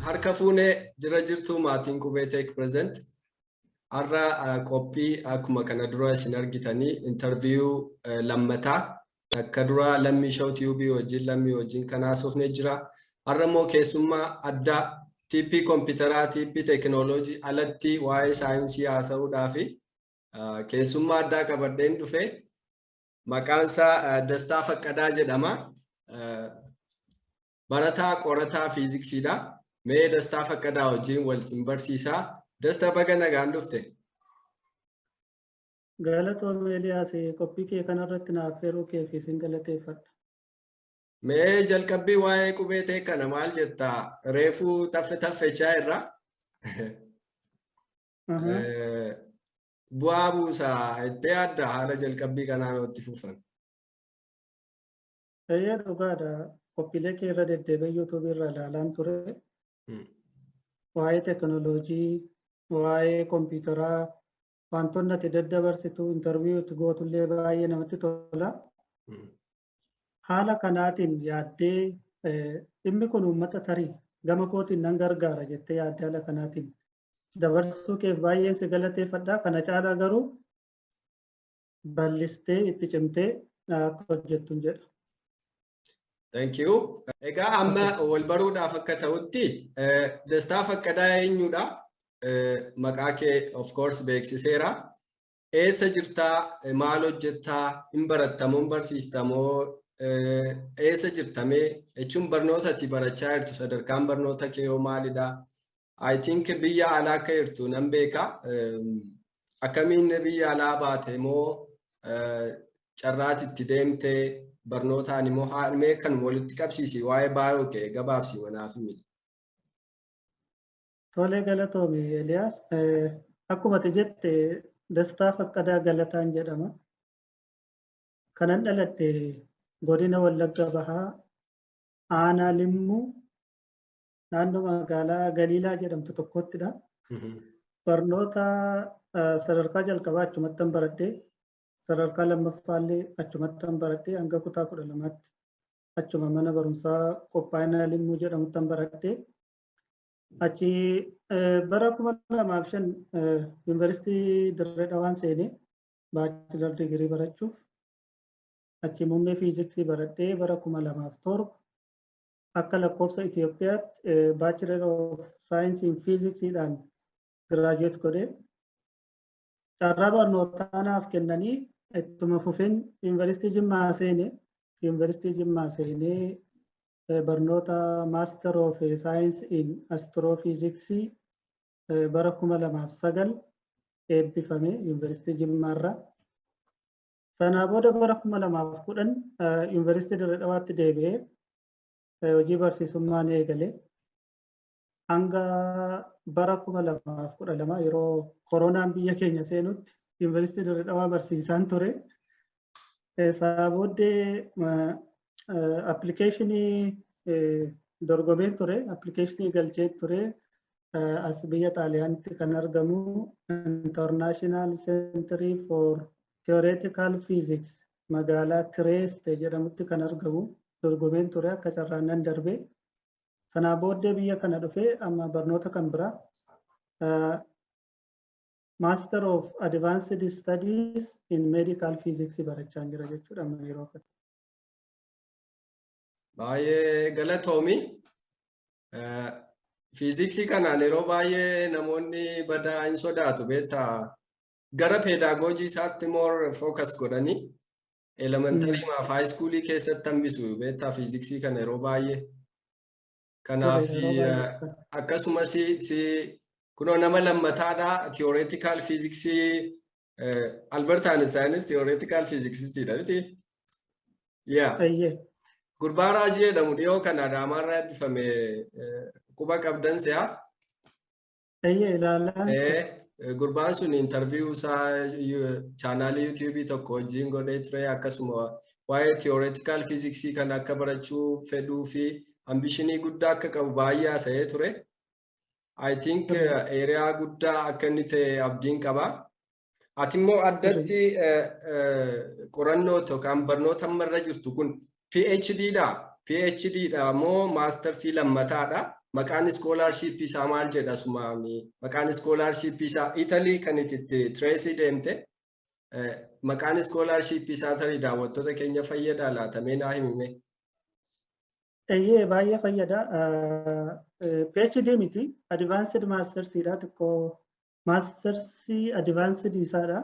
Harka fuunee jira jirtu, maatiin Qubee Tech Present. Har'a qophii akkuma kana dura isin argitanii interview lammataa takka dura Lammii Show Tube wajjin, Lammii wajjin kan haasofnee jira. Har'a immoo keessummaa addaa TP kompiitaraa, TP teekinooloojii alatti waa'ee saayinsii haasa'uudhaa fi keessummaa addaa qabadheen dhufe. Maqaan isaa Dastaa Faqqadaa jedhama. Barataa qorataa fiiziksiidha. Mee Dastaa Faqqadaa wajjin wal sin barsiisaa. Dastaa, baga nagaan dhufte. Galatoom Eeliyaas, qophii kee kanarratti naaf affeeruu kee fi sin galateeffadha. Mee jalqabbii waa'ee Qubee Tech kana maal jettaa? Reefuu taffe taffechaa irra. Bu'aa buusaa ittee adda haala jalqabbii kanaan itti fufan. Eeyyee, dhugaadha. Qophiilee kee irra deddeebi'ee YouTubeii irra ilaalaan ture. Waa'ee teekinooloojii, waa'ee kompiitaraa, wantoonni ati daddabarsitu, interview itti gootullee baay'ee namatti tola. Haala kanaatiin yaaddee dhimmi kun uummata tarii gama kootiin nan gargaara jettee yaaddee haala kanaatiin dabarsuu keef baay'een si galateeffadha. Kana caalaa garuu bal'istee itti cimtee akka hojjettu jedha. Thank you. Egaa amma wal baruudhaaf akka ta'utti, Dastaa Faqqadaa eenyudha? Maqaa kee of course beeksiseera. Eessa jirtaa? Maal hojjettaa? Hin barattamoo hin barsiistamoo? Eessa jirtamee? Jechuun barnoota ati barachaa jirtu, sadarkaan barnoota kee hoo maalidha? I think biyya alaa akka jirtu nan beeka. Akkamiin biyya alaa baate moo carraati itti deemtee barnootaan immoo mee kan walitti qabsiisi, waa'ee bio kee gabaabsi manaaf himi. Tolee, galatoomi Eliyaas. Akkuma ati jette, Dastaa Faqqadaa Galataan jedhama. Kanan dhaladhe godina Wallagga Bahaa, aanaa Limmuu, naannoo magaalaa Galiilaa jedhamtu tokkottidha. Barnoota sadarkaa jalqabaa achumattan baradhee, sadarkaa lammaffaallee achumattan baradhee, hanga kutaa 12tti achuma mana barumsaa qophaa'ina Limmuu jedhamuttan baradhee. Achi bara 2005 Yuunivarsiitii Dirree Dhawaan seenee bachelor degree barachuuf. Achi muummee fiiziksii baradhee, bara 2007 akka lakkoofsa Itoophiyaatti Bachelor of Science in Physicsiidhaan graduate godhee, carraa barnootaa naaf kennanii ittuma fufeen Yuunivarsiitii Jimmaa seene. Yuunivarsiitii Jimmaa seenee barnoota Master of Science in Astrophysics bara 2009 eebbifame Yuunivarsiitii Jimmaarraa. Sanaa booda bara 2010 Yuunivarsiitii Dirree Dhawaatti deebi'ee hojii barsiisummaan eegale. Hanga bara 2012 yeroo koronaan biyya keenya seenutti Yuunivarsiitii Dirree Dhawaa barsiisaan ture. Isaa booddee applicationii dorgomeen ture, applicationii galchee ture. As biyya Xaaliyaanitti kan argamu International Center for Theoretical Physics, magaalaa Trieste jedhamutti kan argamu dorgomeen ture, akka carraan nan darbe. Sanaa booddee biyya kana dhufee amma barnoota kan biraa Master of Advanced Studies in Medical Physics barachaa jira jechuudha amma yeroo kana. Baay'ee galatoomi. Fiiziksii kanaan yeroo baay'ee namoonni badaa hin sodaatu, beektaa. Gara pedagogy isaatti more focus godhanii elementary maaf high schoolii keessatti hambisu, beektaa, fiiziksii kana yeroo baay'ee. Kanaaf akkasumas si kunoo nama lammataadha theoretical physicsii. Albert Einsteinis theoretical physicistiidha miti? Yaa. Gurbaa Raajii jedhamu dhiyoo kana Adaamaarraa eebbifame quba qabdan si'a. Eeyyee, ilaalaa. Gurbaan sun interview isaa channelii YouTubeii tokko wajjin godhee ture, akkasuma waa'ee theoretical physicsii kana akka barachuu fedhuu fi ambitionii guddaa akka qabu baay'ee haasa'ee ture. I think area guddaa akka inni ta'e abdiin qaba. Ati immoo addatti qorannoo yookaan barnoota ammarra jirtu kun PhD dha. PhD dha moo mastersii lammataadha? Maqaan scholarshipii isaa maal jedha sumaami? Maqaan scholarshipii isaa Italy kan itti Tracy deemte. Maqaan scholarshipii isaa tarii daawwattoota keenya fayyadaa laatamee naa himime. Eeyyee, baay'ee fayyada. PhD miti, Advanced Mastersiidha, xiqqoo Mastersii Advanced isaadha.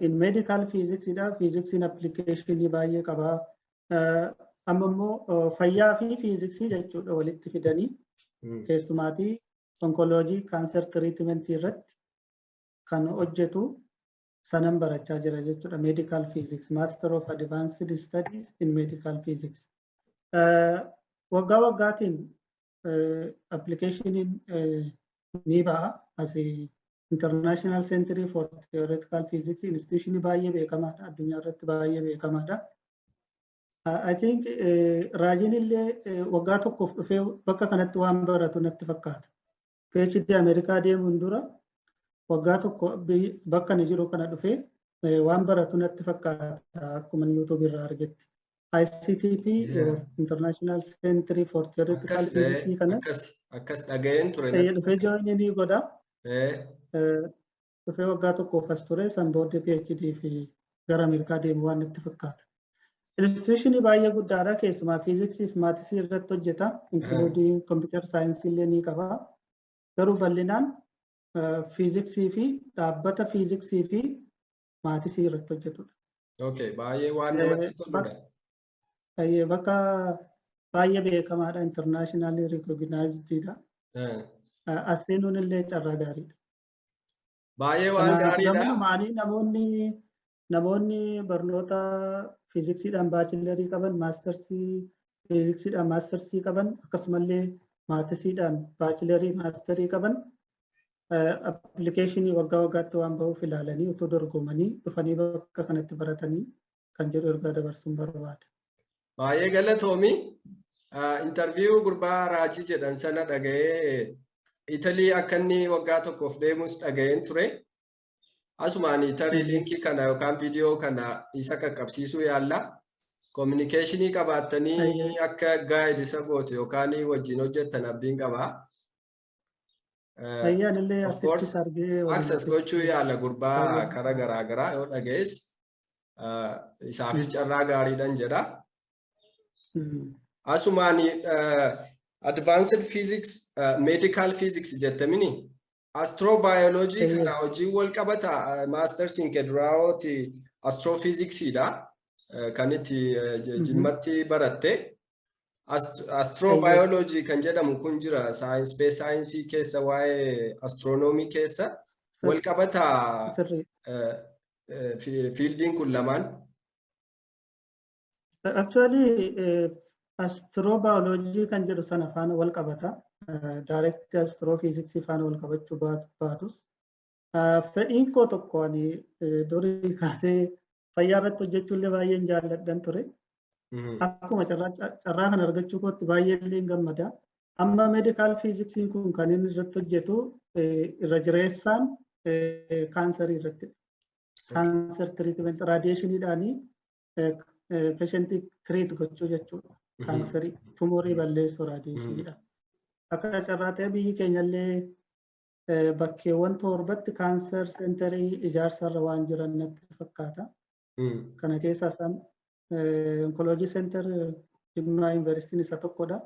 In Medical Physicsidha. Physics'n applicationii baay'ee qaba. Amma immoo fayyaa fi fiiziksii jechuudha walitti fidanii keessumaatii oncology, cancer treatmentii irratti kan hojjetu sanan barachaa jira jechuudha. Medical Physics, Master of Advanced Studies in Medical Physics. Waggaa waggaatiin applicationiin ni ba'a. Asii International Center for Theoretical Physics institutionii baay'ee beekamaadha. Addunyaa irratti baay'ee beekamaadha. I think Raajiin illee waggaa tokkoof dhufee bakka kanatti waan baratu natti fakkaata. PhD Ameerikaa deemuun dura waggaa tokko bakka ani jiru kana dhufee waan baratu natti fakkaata akkuma YouTube irraa argetti. ICTP, International Center for Theoretical Physics kana. Akkas dhaga'een ture. Dhufee join ni godha. Dhufee waggaa tokkoof as ture, san booddee PhD fi gara Ameerikaa deemu waan natti fakkaata. Institutionii baay'ee guddaadha, keessumaa fiiziksii fi mathsii irratti hojjeta. Including computer science illee ni qaba. Garuu bal'inaan fiiziksii fi dhaabbata fiiziksii fi mathsii irratti hojjetudha. Okay, baay'ee waan namatti toludha. Bakka baay'ee beekamaadha, internationally recognized. As seenuun illee carraa gaariidha. Baay'ee waan gaariidha. Gamumaanii namoonni barnoota fiiziksiidhaan bachelorii qaban, mastersii fiiziksiidhaan mastersii qaban, akkasumallee mathsiidhaan bachelorii masterii qaban applicationii waggaa waggaatti waan bahuuf ilaalanii utuu dorgomanii dhufanii bakka kanatti baratanii kan jedhu ergaa dabarsuun barbaada. Baay'ee galatoomi. Interview gurbaa Raajii jedhan sana dhaga'ee, Italii akka inni waggaa tokkoof deemus dhaga'een ture. Asumaan tarii linkii kana yookaan viidiyoo kana isa qaqqabsiisuu yaalla. Communicationii qabaattanii akka guide isa gootu yookaan wajjin hojjettan abdiin qaba. Of course, access gochuu yaala gurbaa karaa garaa garaa yoo dhaga'es isaafis carraa gaariidhaan jedha. Asumaan advanced physics, medical physics jettamini, astrobiology kana hojiin wal qabata? Mastersiin keduraa'ooti astrophysicsidha kan itti Jimmatti baratte. Astrobiology kan jedhamu kun jira space science keessa, waa'ee astronomy keessa wal qabata fieldiin kun lamaan. Actually, astrobiology kan jedhu sana faana wal qabata. Direct astrophysics faana wal qabachuu baatus. Fedhiin koo tokko, ani durii kaasee fayyaa irratti hojjechuu illee baay'een jaalladhan ture. Akkuma carraa kana argachuu kootti baay'ee illee gammada. Amma medical physicsiin kun kan inni irratti hojjetu irra jireessaan kaansarii irrattidha. Cancer treatment, radiationiidhaanii patientii treat gochuu jechuudha. Kaansarii, tumorii balleessuu radiationiidhaan. Akka carraa ta'e biyyi keenyallee bakkeewwan torbatti cancer centerii ijaarsarra waan jiran natti fakkaata. Kana keessaa isaan oncology center Jimmaa Yuunivarsiitiin isa tokkodha.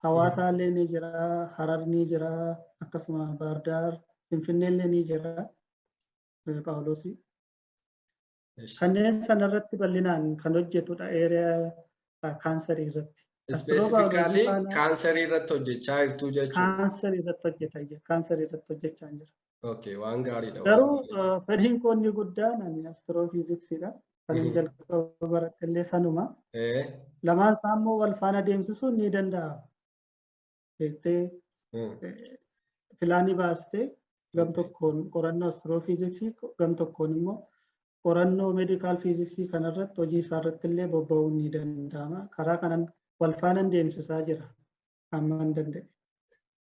Hawaasaallee ni jira, Harar ni jira, akkasuma Baardaar, Finfinneellee ni jira, Phaawulosi. Kanneen sanarratti bal'inaan kan hojjetudha area kaansarii irratti. Specifically kaansarii irratti hojjechaa jirtu jechuudha. Kaansarii irratti hojjeta, kaansarii irratti hojjechaa jira. Okay, waan gaariidha. Garuu fedhiin koo inni guddaan ani astiroofiiziksiidha. Kan inni jalqaba baradhe sanuma. Lamaan isaa immoo wal faana deemsisuun ni danda'ama. Beektee planii baastee gam tokkoon qorannoo astiroofiiziksii, gam tokkoon immoo qorannoo medical physicsii kanarratti hojii isaarratti illee bobba'uun ni danda'ama. Karaa kanan wal faana deemsisaa jira hamma hin danda'e.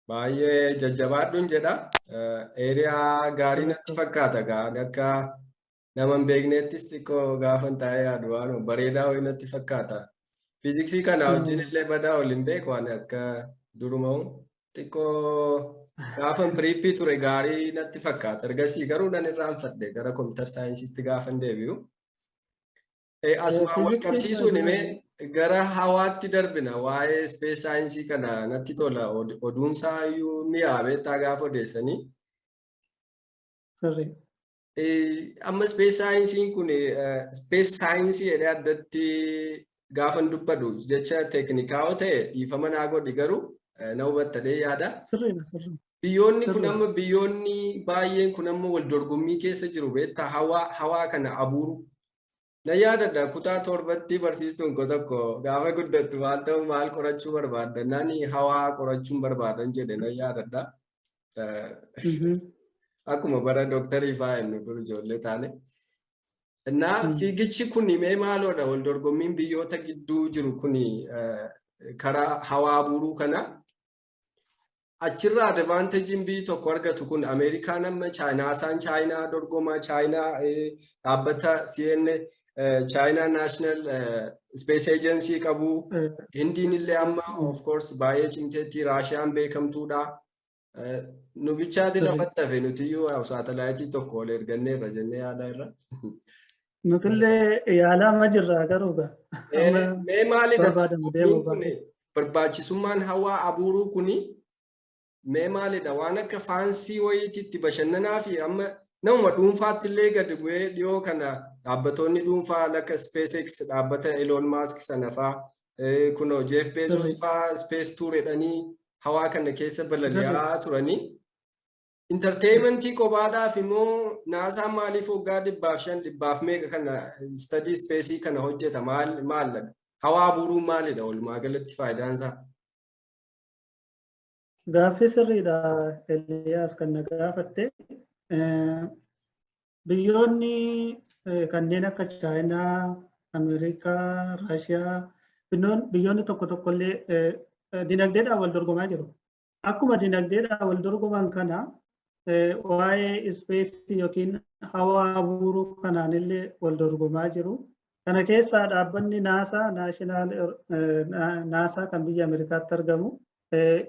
Baay'ee jajjabaadhuun jedha. Area gaarii natti fakkaata gaan akka nama hin beekneettis xiqqoo gaafa taa'ee yaadu waan bareedaa wayii natti fakkaata. Fiiziksii kana wajjin illee badaa waliin beeku. Ani akka durumaa'u xiqqoo gaafan prep ture gaarii natti fakkaata. Ergasii garuu nan irraanfadhe gara computer scienceitti gaafan deebi'u. Asumaan wal qabsiisuun himee gara hawaatti darbina. Waa'ee space science kana natti tola. Oduunsaa iyyuu mi'aa beektaa gaafa odeessanii. Amma space scienceiin kun, space science jedhee addatti gaafan dubbadhu jecha teeknikaawoo ta'e dhiifama naa godhi, garuu na hubattadhee yaada. Biyyoonni kun amma, biyyoonni baay'een kun amma wal dorgommii keessa jiru beektaa, hawaa kana abuuru. Na yaadadha, kutaa 7tti barsiistuun koo tokko gaafa guddattu maal ta'u, maal qorachuu barbaadda nani, hawaa qorachuun barbaadan jedhe, na yaadadha. Akkuma bara dooktarii fa'aa jennu dur ijoollee taane. Innaa fiigichi kun mee maaloodha, wal dorgommiin biyyoota gidduu jiru kun karaa hawaa abuuruu kana? Achirraa advantageiin biyyi tokko argatu kun, Ameerikaan amma Chaayinaasaan Chaayinaa dorgomaa, Chaayinaa dhaabbata CN Chaayinaa National Space Agency qabu. Hindiin illee amma of course baay'ee cimteetti, Raashiyaan beekamtuudha. Nu bichaati lafatti hafe, nutiyyuu saatalaayitii tokko ol erganneerra jennee yaada irra. Nutillee yaalaa jirra garuu. Mee maalidha barbaachisummaan hawaa abuuruu kuni? Mee maalidha? Waan akka fancy wayiitti itti bashannanaa fi amma namuma dhuunfaatti illee gadi bu'ee dhiyoo kana dhaabbatoonni dhuunfaa akka SpaceX, dhaabbata Elon Musk sana faa, kunoo Jeff Bezos faa space tour jedhanii hawaa kana keessa balali'aa turanii. Entertainmentii kophaadhaaf immoo NASAn maaliif waggaa 105, dhibbaaf meeqa kana study spaceii kana hojjeta? Maal maal hawaa abuuruu maalidha walumaa galatti faayidaan isaa? Gaaffii sirriidha Eliyaas kan na gaafatte. Biyyoonni kanneen akka Chaayinaa, Ameerikaa, Raashiyaa, biyyoonni tokko tokkollee dinagdeedhaan wal dorgomaa jiru. Akkuma dinagdeedhaan wal dorgoman kana waa'ee spaceii yookiin hawaa abuuruu kanaanillee wal dorgomaa jiru. Kana keessaa dhaabbanni NASA, National NASA kan biyya Ameerikaatti argamu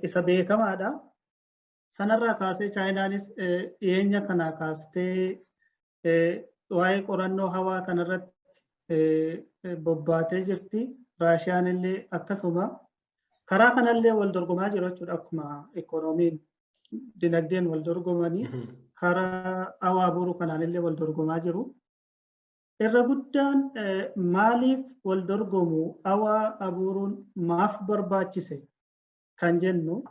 isa beekamaadha. Sanarraa kaasee Chaayinaanis dhiyeenya kana kaastee waa'ee qorannoo hawaa kanarratti bobbaatee jirti. Raashiyaan illee akkasuma. Karaa kanallee wal dorgomaa jiru jechuudha. Akkuma ikoonomiin, dinagdeen wal dorgomanii, karaa hawaa abuuruu kanaan illee wal dorgomaa jiru. Irra guddaan maaliif wal dorgomu, hawaa abuuruun maaf barbaachise kan jennu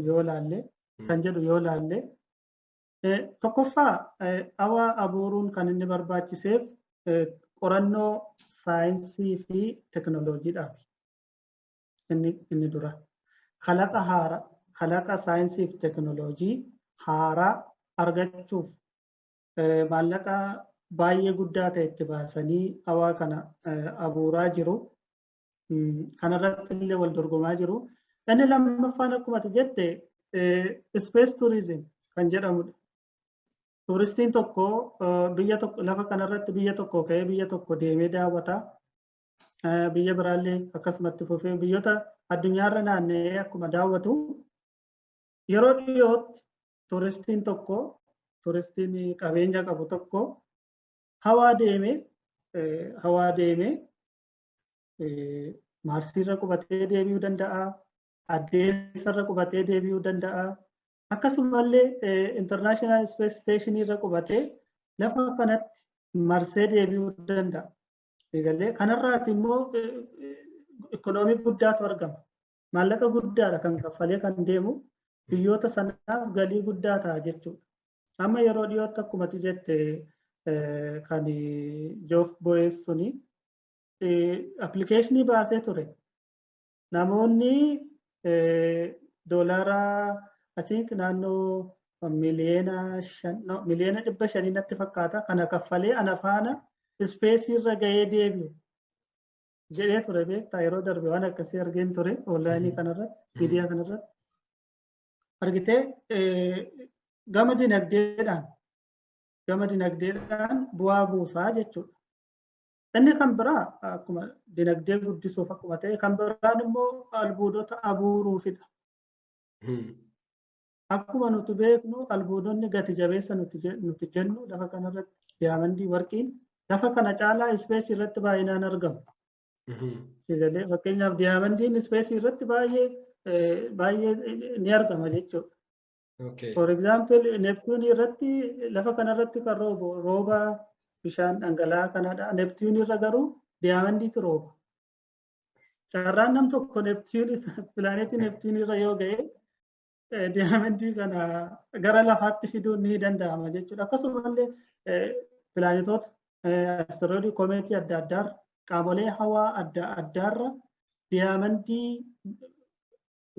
yoo laalle, kan jedhu yoo laalle, tokkoffaa hawaa abuuruun kan inni barbaachiseef qorannoo saayinsii fi teknooloojiidhaaf. Inni dura kalaqa haaraa, kalaqa saayinsii fi teknooloojii haaraa argachuuf maallaqa baay'ee guddaa ta'e itti baasanii hawaa kana abuuraa jiru. Kanarratti illee wal dorgomaa jiru. Inni lammaffaan akkuma ati jette space tourism kan jedhamudha. Tuuristiin tokko biyya tokko, lafa kanarratti biyya tokko ka'ee biyya tokko deemee daawwata. Biyya biraallee akkasumatti fufee biyyoota addunyaarra naanna'ee akkuma daawwatu, yeroo dhiyootti tuuristiin tokko, tuuristiin qabeenya qabu tokko hawaa deemee Maarsiirra qubatee deebi'uu danda'a. Addeessarra qubatee deebi'uu danda'a. Akkasumallee International Space Station irra qubatee lafa kanatti marsee deebi'uu danda'a. Egalee kanarraati immoo ikoonoomii guddaatu argama. Maallaqa guddaadha kan kaffalee kan deemu, biyyoota sanaaf galii guddaa ta'a jechuudha. Amma yeroo dhiyootti akkuma ati jette kan Jeff Bezos suni applicationii baasee ture. Namoonni doolaara asii naannoo 5 miliyoona, 500 miliyoona natti fakkaata, kana kaffalee ana faana spaceii irra gahee deebi'u jedhee ture, beektaa? Yeroo darbe waan akkasii argeen ture onlineii kanarratti, miidiyaa kanarratti. Argitee, gama dinagdeedhaan bu'aa buusaa jechuudha. Inni kan biraa akkuma dinagdee guddisuuf akkuma ta'e, kan biraan immoo albuudota abuuruufidha. Akkuma nuti beeknu, albuudonni gati jabeessa nuti jennu lafa kanarratti diyaamandii, warqiin lafa kana caalaa space irratti baay'inaan argamu. Fakkeenyaaf, diyaamandiin space irratti baay'ee baay'ee ni argama jechuudha. For example, Neptuunii irratti, lafa kanarratti kan roobu rooba bishaan dhangala'aa kanadha. Neptuunii irra garuu diyaamandiitu rooba. Carraan nam tokko Neptuunii, pilaanetii Neptuunii irra yoo ga'e, diyaamandii kana gara lafaatti fiduun ni danda'ama jechuudha. Akkasumallee pilaanetoota, asteroidii, koomeetii adda addaarra, qaamolee hawaa adda addaarra diyaamandii,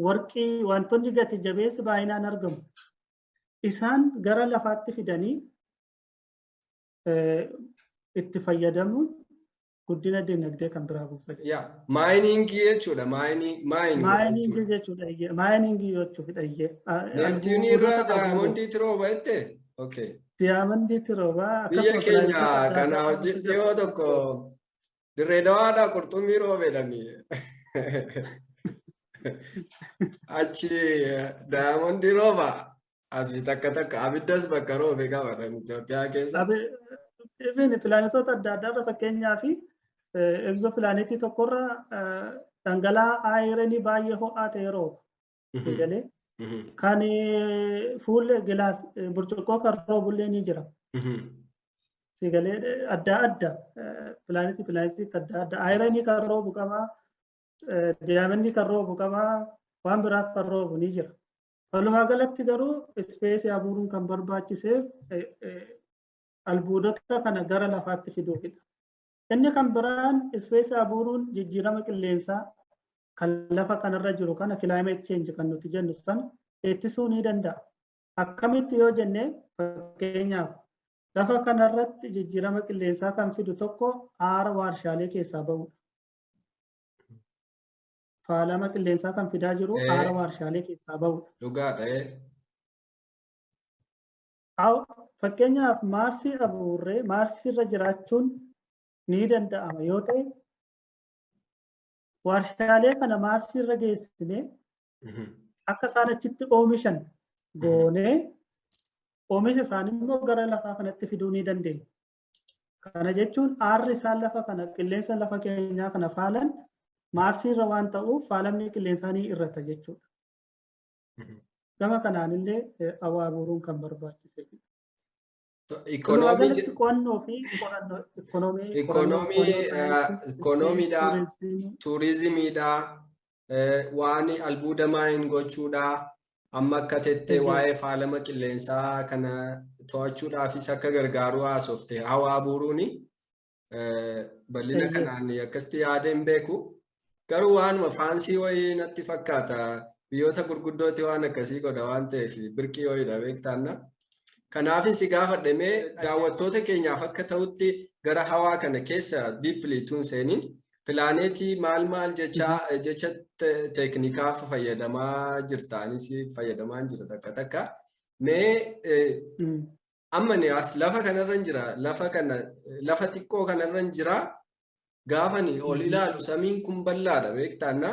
warqii, wantoonni gati jabeessi baay'inaan argamu. Isaan gara lafaatti fidanii itti fayyadamuun guddina dinagdee kan biraa buusa. Yaa, miningii jechuudha. Miningii jechuudha. Miningii jechuudha. Neeptuunii irra diyaamondiitu rooba jettee? Okay. Diyaamondiitu rooba. Biyya keenya kana hojii dhiyoo tokko Dirree Dawaadhaa qurxummii roobe jedhani. Achi daayamondii rooba, asii takka takka abiddas bakka roobe qaba Itoophiyaa keessa. Even pilaanetoota adda addaarra, fakkeenyaa fi exopilaanetii tokkorra dhangala'aa ironii baay'ee ho'aa ta'e rooba. Galee kan fuullee glass burcuqqoo kan roobullee ni jira. Galee adda adda, pilaanetii pilaanetiitti adda adda ironii kan roobu qaba, diyaamandii kan roobu qaba, waan biraa kan roobu ni jira. Walumaa galatti garuu space abuuruun kan barbaachiseef albuudota kana gara lafaatti fiduufidha. Inni kan biraan space abuuruun jijjiirama qilleensaa kan lafa kanarra jiru kana, climate change kan nuti jennu sana, ittisuu ni danda'a. Akkamitti yoo jenne, fakkeenyaaf, lafa kanarratti jijjiirama qilleensaa kan fidu tokko aara waarshaalee keessaa bahudha. Faalama qilleensaa kan fidaa jiru aara waarshaalee keessaa bahudha. Dhugaadha. Fakkeenyaaf, Maarsii abuurree Maarsii irra jiraachuun ni danda'ama yoo ta'e, warshaalee kana Maarsii irra geessinee akka isaan achitti oomishan goonee, oomisha isaanii immoo gara lafaa kanatti fiduu ni dandeenya. Kana jechuun aarri isaan lafa kana, qilleensa lafa keenyaa kana faalan Maarsii irra waan ta'uuf, faalamni qilleensaa ni irrata jechuudha. Gama kanaan illee hawaa abuuruun kan barbaachiseedha. Ikoonoomii Qo'annoo fi qorannoo ikoonoomii. Ikoonomiidha, turizimiidha, waan albuuda mine gochuudha, amma akka tettee waa'ee faalama qilleensaa kana to'achuudhaafis akka gargaaru haasofte. Hawaa abuuruuni bal'ina kanaan akkasitti yaada hin beeku. Garuu waanuma fancy wayii natti fakkaata. Biyyoota gurguddootti waan akkasii godha waan ta'eef birqii wayiidha beektaanna. Kanaafin si gaafadhe. Mee daawwattoota keenyaaf akka ta'utti gara hawaa kana keessa deeply tun seeniin, pilaaneetii maal maal jecha jecha teeknikaa fayyadamaa jirtaanis fayyadamaa jira takka takka. Mee amma ni as lafa kanarra jira, lafa kana, lafa xiqqoo kanarra jira. Gaafani ol ilaalu samiin kun bal'aadha beektaanna.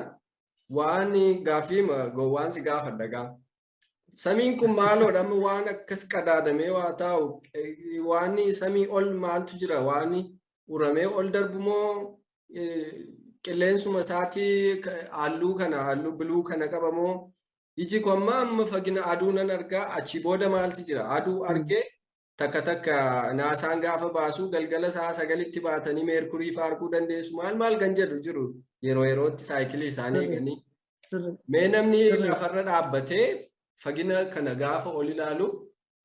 Waan gaaffii gowwaan si gaafadha gaa. Samiin kun maaloodha? Amma waan akkas qadaadamee waa taa'u, waan samii ol maaltu jira? Waan uramee ol darbu moo qilleensuma isaatii halluu kana, halluu blue kana qaba moo? Iji kun amma amma fagina aduu nan argaa, achi booda maaltu jira? Aduu argee takka takka NASAn gaafa baasu galgala sa'a 9tti baatanii Meerkurii fa'aa arguu dandeessu, maal maal kan jedhu jiru, yeroo yerootti cycle isaanii eeganii. Mee namni lafarra dhaabbatee fagina kana gaafa ol ilaalu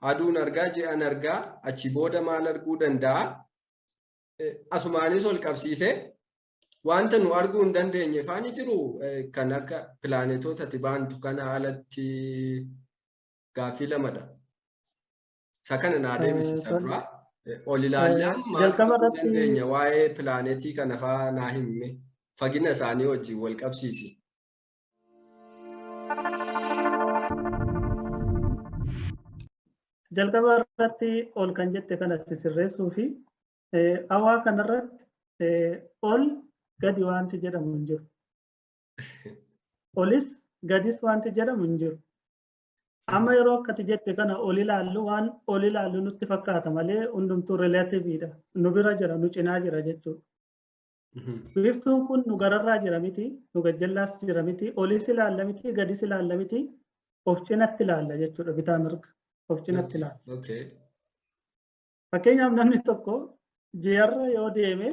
aduun argaa, ji'an argaa, achi booda maal arguu danda'a? Asumaanis ol qabsiisee wanta nu arguu hin dandeenye faani jiru kan akka pilaanetoota ati baantu kana alatti? Gaaffii lamadha. Isa kana naa deebisisa dura. Ol ilaallaan maal arguu dandeenya? Waa'ee pilaanetii kana faa naa himme. Fagina isaanii wajjin wal qabsiisi. Jalqaba irratti ol kan jette kana sirreessuu fi hawaa kanarratti Ol gadi wanti jedhamu hin jiru. Olis gadis wanti jedhamu hin jiru. Amma yeroo akkati jette kana ol ilaallu, waan ol ilaallu nutti fakkaata malee hundumtuu relativeiidha. Nu bira jira, nu cinaa jira jechuudha. Biiftuun kun nu gararraa jira miti, nu gajjallaas jira miti, olis ilaalla miti, gadis ilaalla miti, of cinatti ilaalla jechuudha, bitaa mirga. Of cinatti ilaalla. Fakkeenyaaf, namni tokko ji'arra yoo deeme,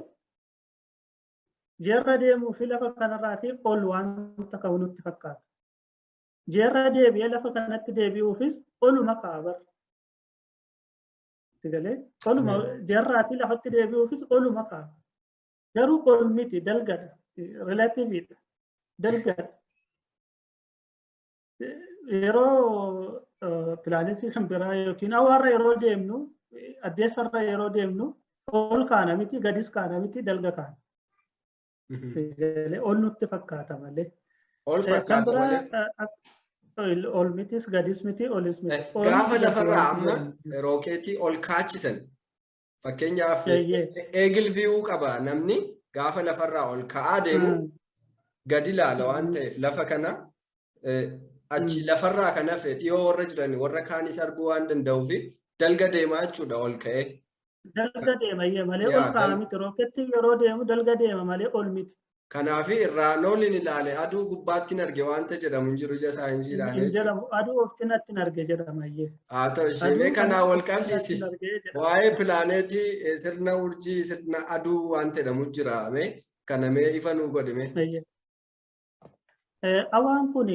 ji'arra deemuu fi lafa kanarraatii ol wanta ka'u nutti fakkaata. Ji'arra deebi'ee lafa kanatti deebi'uufis oluma ka'a bara. Galee oluma ji'arraatii lafatti deebi'uufis oluma ka'a. Garuu ol miti, dalgadha. Relativeiidha. Dalgadha. Yeroo pilaanetii kan biraa yookiin hawaarra yeroo deemnu, addeessarra yeroo deemnu, ol kaana miti, gadis kaana miti, dalga kaana. Ol nutti fakkaata malee. Ol fakkaata malee. Ol mitis, gadis miti, olis miti. Gaafa lafarraa amma rookeetii ol kaachisan, fakkeenyaaf eagle view qaba namni, gaafa lafarraa ol ka'aa deemu gadi ilaala waan ta'eef, lafa kana achi lafarraa kan hafe dhiyoo warra jiran warra kaanis arguu waan danda'uuf dalga deemaa jechuudha ol ka'ee. Dalga deema iyyee malee ol ka'a miti. Rookeettiin yeroo deemu dalga deema malee ol miti. Kanaaf irraan oliin ilaale, aduu gubbaatti hin arge wanta jedhamu hin jiru ija saayinsiidhaan. Hin jedhamu, aduu of cinatti hin arge jedhama iyyee. Haa ta'u, ishee kanaa wal qabsiisi. Waa'ee pilaaneetii, sirna urjii, sirna aduu waan jedhamu jira, mee kana mee ifa nuu godhime. Hawaan kun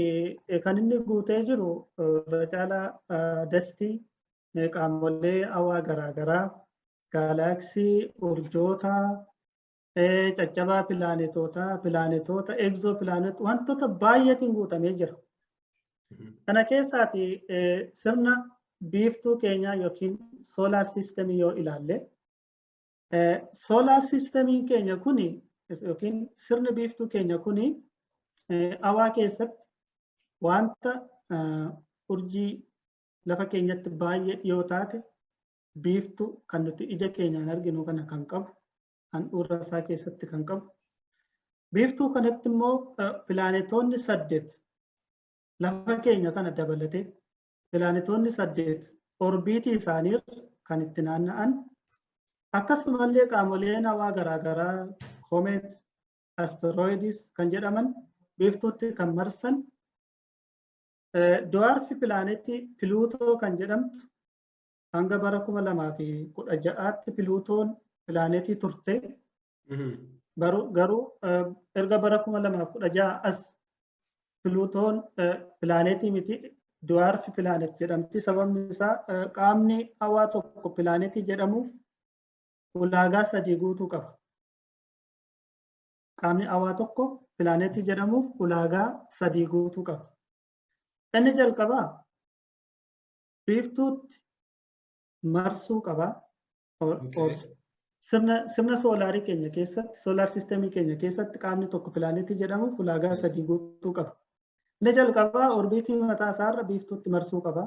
kan inni guutee jiru irra caalaa dustii, qaamolee hawaa garaagaraa, gaalaaksii, urjoota, caccabaa pilaanetootaa, pilaanetoota, exoplanet, wantoota baay'eetiin guutamee jira. Kana keessaati sirna biiftuu keenyaa yookiin solar systemii yoo ilaalle, solar systemiin keenya kuni yookiin sirni biiftuu keenya kuni hawaa keessatti wanta urjii lafa keenyatti baay'ee dhiyoo taate, biiftuu kan nuti ija keenyaan arginu kana kan qabu, handhuura isaa keessatti kan qabu. Biiftuu kanatti immoo pilaanetoonni saddeet, lafa keenya kana dabalatee pilaanetoonni saddeet orbiitii isaanii kan itti naanna'an, akkasumallee qaamoleen hawaa garaagaraa, comet, asteroids kan jedhaman biiftuutti kan marsan, dwarf pilaanetii Piluutoo kan jedhamtu, hanga bara 2016tti Piluutoon pilaanetii turte. Garuu erga bara 2016 as Piluutoon pilaanetii miti, dwarf planet jedhamti. Sababni isaa qaamni hawaa tokko pilaanetii jedhamuuf ulaagaa sadii guutuu qaba. Qaamni hawaa tokko pilaanetii jedhamuuf ulaagaa sadii guutuu qaba. Inni jalqabaa biiftuutti marsuu qaba. Sirna soolaarii keenya keessatti, solar systemii keenya keessatti qaamni tokko pilaanetii jedhamuuf ulaagaa sadii guutuu qaba. Inni jalqabaa orbiitii mataa isaarra biiftuutti marsuu qaba.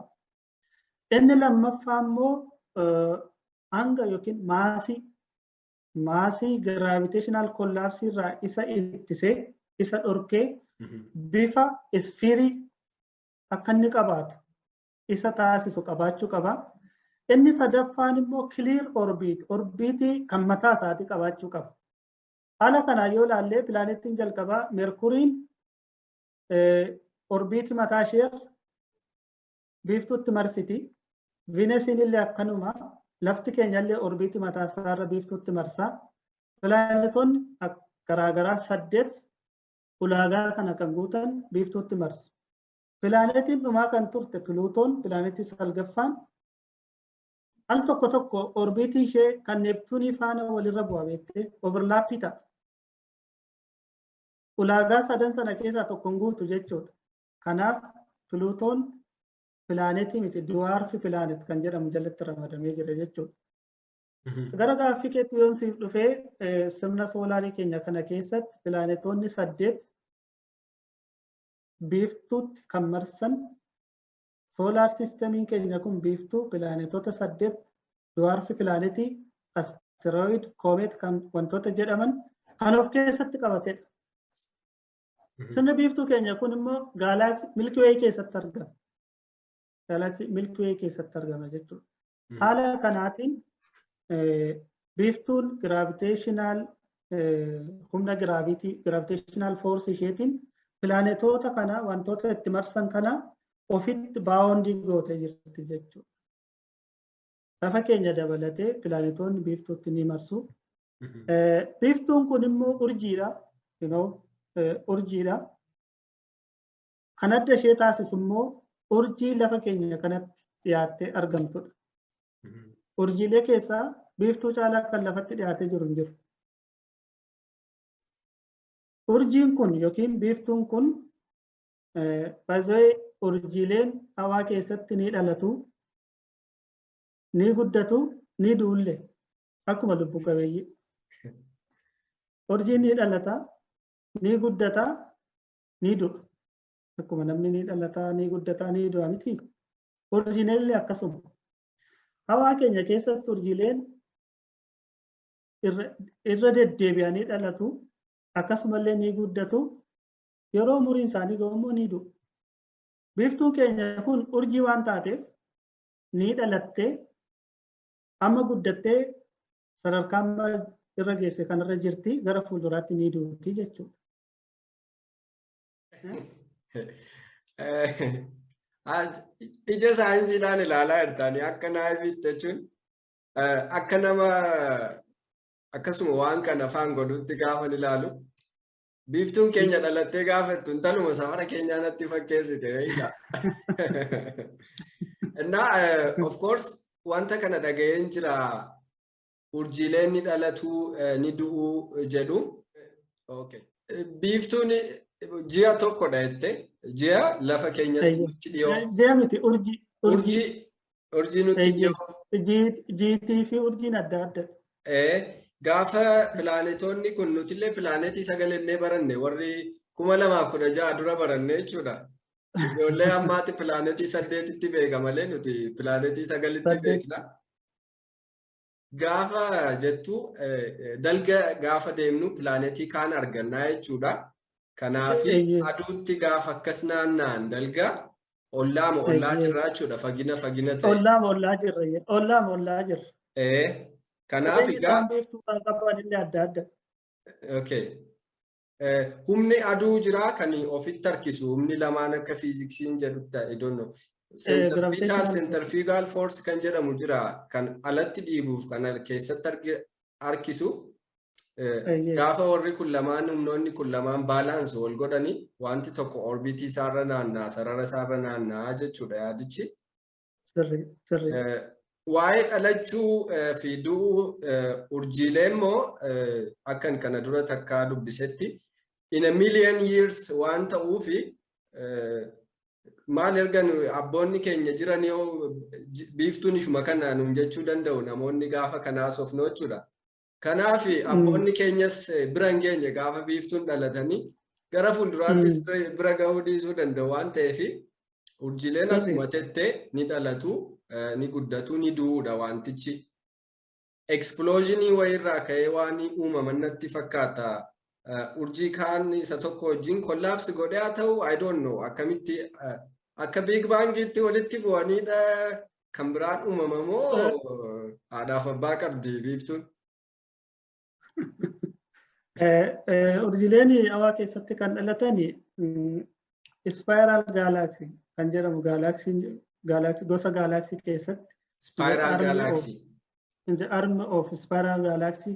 Inni lammaffaa immoo hanga yookiin maasii gravitational collapsii irraa isa ittisee, isa dhorkee, bifa isfiirii akka inni qabaatu isa taasisu qabaachuu qaba. Inni sadaffaan immoo clear orbit, orbiitii kan mataa isaatii qabaachuu qaba. Haala kanaan yoo ilaalle, pilaanetiin jalqabaa Meerkuriin orbiitii mataa ishee biiftuutti marsiti. Viinesiin illee akkanuma, lafti keenya illee orbiitii mataa isaarra biiftuutti marsa. Pilaanetoonni garaagaraa saddeet ulaagaa kana kan guutan biiftuutti marsu. Pilaanetiin dhumaa kan turte Piluutoon, pilaanetii salgaffaan, al tokko tokko orbiitii ishee kan Neeptuunii faana walirra bu'a beektee, overlapii ta'a. Ulaagaa sadan sana keessaa tokko hin guutu jechuudha. Kanaaf Piluutoon pilaanetii miti, dwarf planet kan jedhamu jalatti ramadamee jira jechuudha. Gara gaaffii keetti yoon siif dhufee, sirna soolaarii keenya kana keessatti pilaanetoonni saddeet biiftuutti kan marsan, solar systemiin keenya kun biiftuu, pilaanetoota saddeet, dwarf pilaanetii, asteroidii Asteroid, comet kan wantoota jedhaman kan of keessatti qabatedha. Sirni biiftuu keenya kun immoo galaxy Milky Way keessatti argama. Galaxy Milky Way keessatti argama jechuudha. Haala kanaatiin biiftuun gravitational humna gravity, gravitational force isheetiin pilaanetoota kana, wantoota itti marsan kana ofitti bound gootee jirti jechuudha. Lafa keenya dabalatee pilaanetoonni biiftuutti ni marsu. Biiftuun kun immoo urjiidha. Urjiidha. Kan adda ishee taasisu immoo urjii lafa keenya kanatti dhiyaattee argamtudha. Urjiilee keessaa biiftuu caalaa kan lafatti dhiyaatee jiru hin jiru. Urjiin kun yookiin biiftuun kun baay'ee urjiileen hawaa keessatti ni dhalatu, ni guddatu, ni du'ulle akkuma lubbu qabeeyyii. Urjiin ni dhalata, ni guddata, ni du'a. Akkuma namni ni dhalata, ni guddata, ni du'a miti. Urjiileen illee akkasuma. Hawaa keenya keessatti urjiileen irra deddeebi'anii dhalatu, akkasumallee ni guddatu, yeroo umuriin isaanii ga'u immoo ni du'u. Biiftuun keenya kun urjii waan taateef ni dhalattee, amma guddattee, sadarkaa amma irra geesse kanarra jirti, gara fuulduraatti ni duuti jechuudha. Ija saayinsiidhaan ilaalaa jirtanii akka naive jechuun akka nama akkasuma waan kana afaan godhutti gaafa ilaalu, biiftuun keenya dhalattee gaafa jettu intaluma safara keenyaa natti fakkeessite beektaa. Innaa of course wanta kana dhaga'een jira, urjiileen ni dhalatu, ni du'uu jedhu. Okay. Biiftuun ji'a tokkodha jette, ji'a lafa keenyatti nutti dhiyoo. Ji'a miti, urjii. Urjii, urjii nutti dhiyoo. Jiitii fi urjiin adda adda. Gaafa pilaanetoonni kun, nutillee pilaanetii sagalennee baranne, warri 2016 dura baranne jechuudha. Ijoollee ammaatti pilaanetii saddeetitti beeka malee nuti pilaanetii sagalitti beekna. Gaafa jettu dalga gaafa deemnu pilaanetii kaan argannaa jechuudha. Kanaaf aduutti gaafa akkas naanna'an dalga ollaama ollaa jirra jechuudha, fagina fagina ta'e. Ollaama ollaa jirra. Ollaama ollaa jirra. Kanaaf egaa. Qaban illee adda adda. Okay. Humni aduu jira kan ofitti harkisu, humni lamaan akka fiiziksiin jedhutti, I don't know. Centripetal, centrifugal force kan jedhamu jira, kan alatti dhiibuuf kan keessatti harkisu. Gaafa warri kun lamaan, humnoonni kun lamaan balance wal godhani, wanti tokko orbitii isaarra naanna'a, sarara isaarra naanna'a jechuudha yaadichi. Waa'ee dhalachuu fi du'uu urjiilee immoo akkan kana dura takkaa dubbisetti in a million years waan ta'uufi maal erga abboonni keenya jiran yoo biiftuun ishuma kana nuun jechuu danda'u namoonni gaafa kanaa sofnu jechuudha. Kanaaf abboonni keenyas bira hin geenye gaafa biiftuun dhalatanii, gara fuulduraattis bira gahuu dhiisuu danda'u waan ta'eef, urjiileen akkuma tettee ni dhalatu, ni guddatu, ni du'uudha wantichi. Explosionii wayiirraa ka'ee waan uumaman natti fakkaata. Urjii kaan isa tokko wajjin collapse godhee haa ta'u, I don't know, akkamitti akka Big Bangitti walitti bu'aniidha kan biraan uumamamoo haadhaaf abbaa qabdi biiftuun? Urjiileen hawaa keessatti kan dhalatan spiral galaxy kan jedhamu galaxy, gosa galaxy keessatti. Spiral galaxy. In the arm of spiral galaxy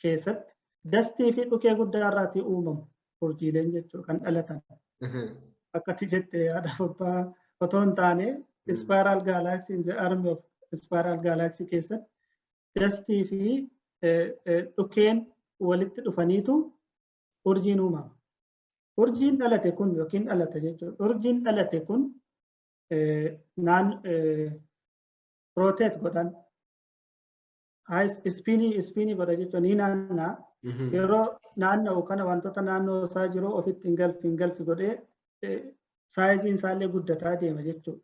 keessatti dustii fi dhukee guddaa irraatii uumamu urjiileen jechuudha kan dhalatan. Akkati jette haadhaaf abbaa otoo hin taane, spiral galaxy, in the arm of spiral galaxy keessatti dustii fi dhukeen walitti dhufaniitu urjiin uumama. Urjiin dhalate kun yookiin dhalate jechuudha. Urjiin dhalate kun naan rotate godhan, spinii spinii godha jechuudha, ni naanna'a. Yeroo naanna'u kana wantoota naannoo isaa jiru ofitti hin galfi godhee sizeiin isaallee guddataa deema jechuudha.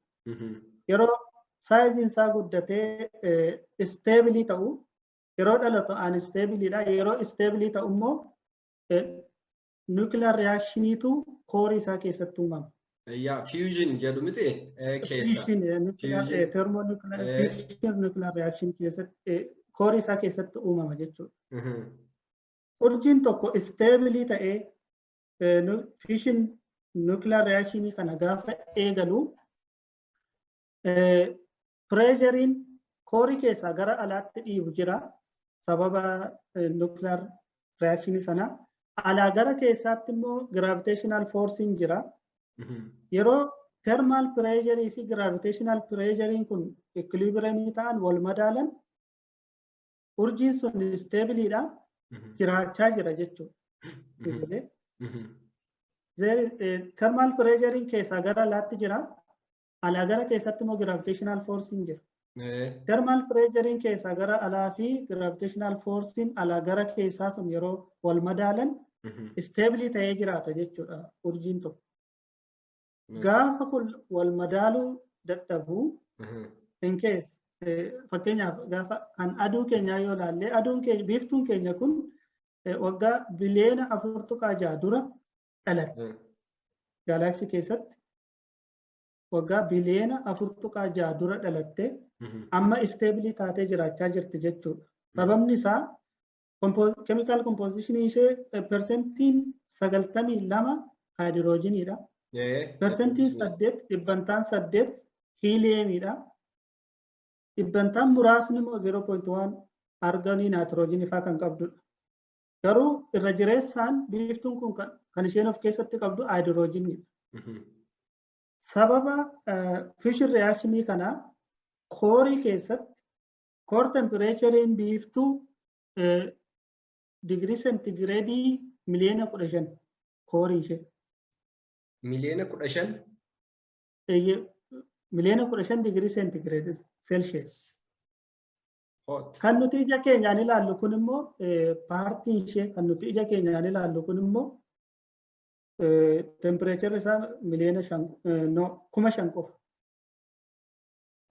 Yeroo sizeiin isaa guddatee stable ta'u Yeroo dhalatu unstableidha. Yeroo stable ta'u immoo nuclear reactioniitu core isaa keessatti uumama. Yaa, fusion jedhu miti keessa. Thermonuclear fusion, nuclear reaction keessatti, core isaa keessatti uumama jechuudha. Urjiin tokko stable ta'ee fusion nuclear reaction kana gaafa eegalu, pressureiin core keessaa gara alaatti dhiibu jira. Sababa nuclear reaction sana alaa gara keessaatti immoo gravitational forcein jira. Yeroo thermal pressure fi gravitational pressurein kun equilibrium ta'an, wal madaalan, urjiin sun stableidha, jiraachaa jira jechuudha. Thermal pressurein keessaa gara alaatti jira. Alaa gara keessatti immoo gravitational forcein jira. Thermal pressurein keessaa gara alaa fi gravitational forcein alaa gara keessaa sun yeroo wal madaalan, stable ta'ee jiraata jechuudha urjiin tokko. Gaafa kun wal madaaluu dadhabu, in case, fakkeenyaaf gaafa kan aduu keenyaa yoo ilaalle, aduun keenya, biiftuun keenya kun waggaa biliyeena 4.6 dura dhalatte. Galaxy keessatti waggaa biliyeena 4.6 dura dhalatte, amma stable taatee jiraachaa jirti jechuudha. Sababni isaa chemical composition ishee 92% haayidiroojiniidha. 8%, 8% hiiliyeemiidha. Dhibbantaan muraasni immoo 0.1 arganii, naayitiroojiinii fa'aa kan qabdudha. Garuu irra jireessaan biiftuun kun kan isheen of keessatti qabdu haayidiroojiniidha. Sababa fission reactionii kana core keessatti core temperatureiin biiftuu digirii seentigireedii 15 miliyoona core ishee. 15 miliyoona? 15 miliyoona digirii seentigireedii Celsius. Kan nuti ija keenyaan ilaallu kun immoo, partiin ishee kan nuti ija keenyaan ilaallu kun immoo temperatureri isaa 5 miliyoona, no, 5,000 qofa.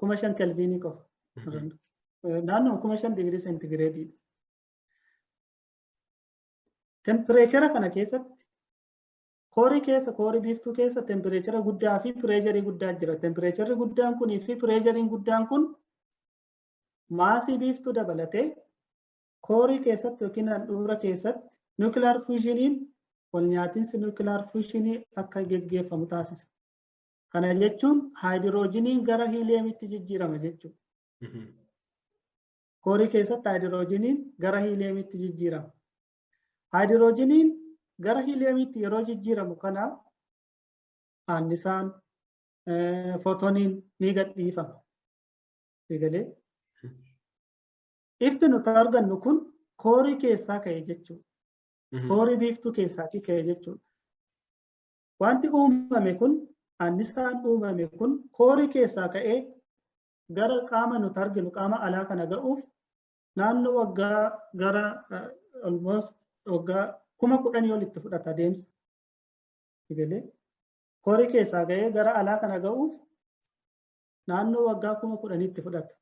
5,000 kelviinii qofa. Naannoo 5,000 digirii seentigireediidha. Temperature kana keessatti core keessa, core biiftuu keessa temperature guddaa fi pressure guddaa jira. Temperatureri guddaan kunii fi pressureiin guddaan kun mass biiftuu dabalatee core keessatti yookiin handhuura keessatti nuclear fusioniin, wal nyaatinsi nuclear fusionii akka geggeeffamu taasisa. Kana jechuun haayidiroojiniin gara hiiliyeemitti jijjiirama jechuudha. Core keessatti haayidiroojiniin gara hiiliyeemitti jijjiirama. Haayidiroojiniin gara hiiliyeemitti yeroo jijjiiramu kana annisaan footoniin ni gadhiifama. Egalee ifti nuti argannu kun core keessaa ka'e jechuudha. Core biiftuu keessaatii ka'e jechuudha. Wanti uumame kun, annisaan uumame kun core keessaa ka'ee gara qaama nuti arginu, qaama alaa kana ga'uuf naannoo waggaa gara almost waggaa 10,000 ol itti fudhata deemsa. Egalee core keessaa ga'ee gara alaa kana ga'uuf naannoo waggaa 10,000tti fudhata.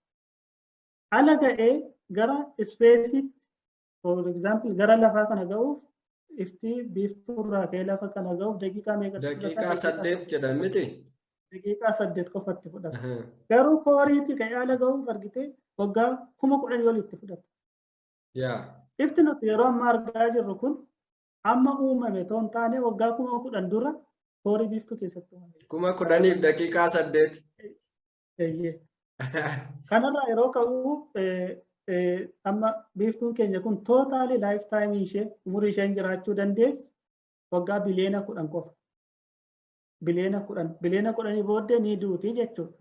Ala ga'ee gara spaceitti, for example, gara lafaa kana ga'uuf, ifti biiftuurraa ka'ee lafa kana ga'uuf daqiiqaa meeqa? Daqiiqaa 8 jedhan miti? Daqiiqaa 8 qofatti fudhata. Garuu coreiitti ka'ee ala ga'uuf, argitee, waggaa 10,000 ol itti fudhata. Ifti nuti yeroo ammaa argaa jirru kun amma uumame otoo hin taane waggaa 10,000 dura core biiftuu keessatti uumame. 10,000f daqiiqaa 8. Eeyyee. Kanarraa yeroo ka'u, amma biiftuun keenya kun total life time ishee, umurii isheen jiraachuu dandeessu waggaa biliyeena 10 qofa. Biliyeena 10, biliyeena 10 booddee ni duuti jechuudha.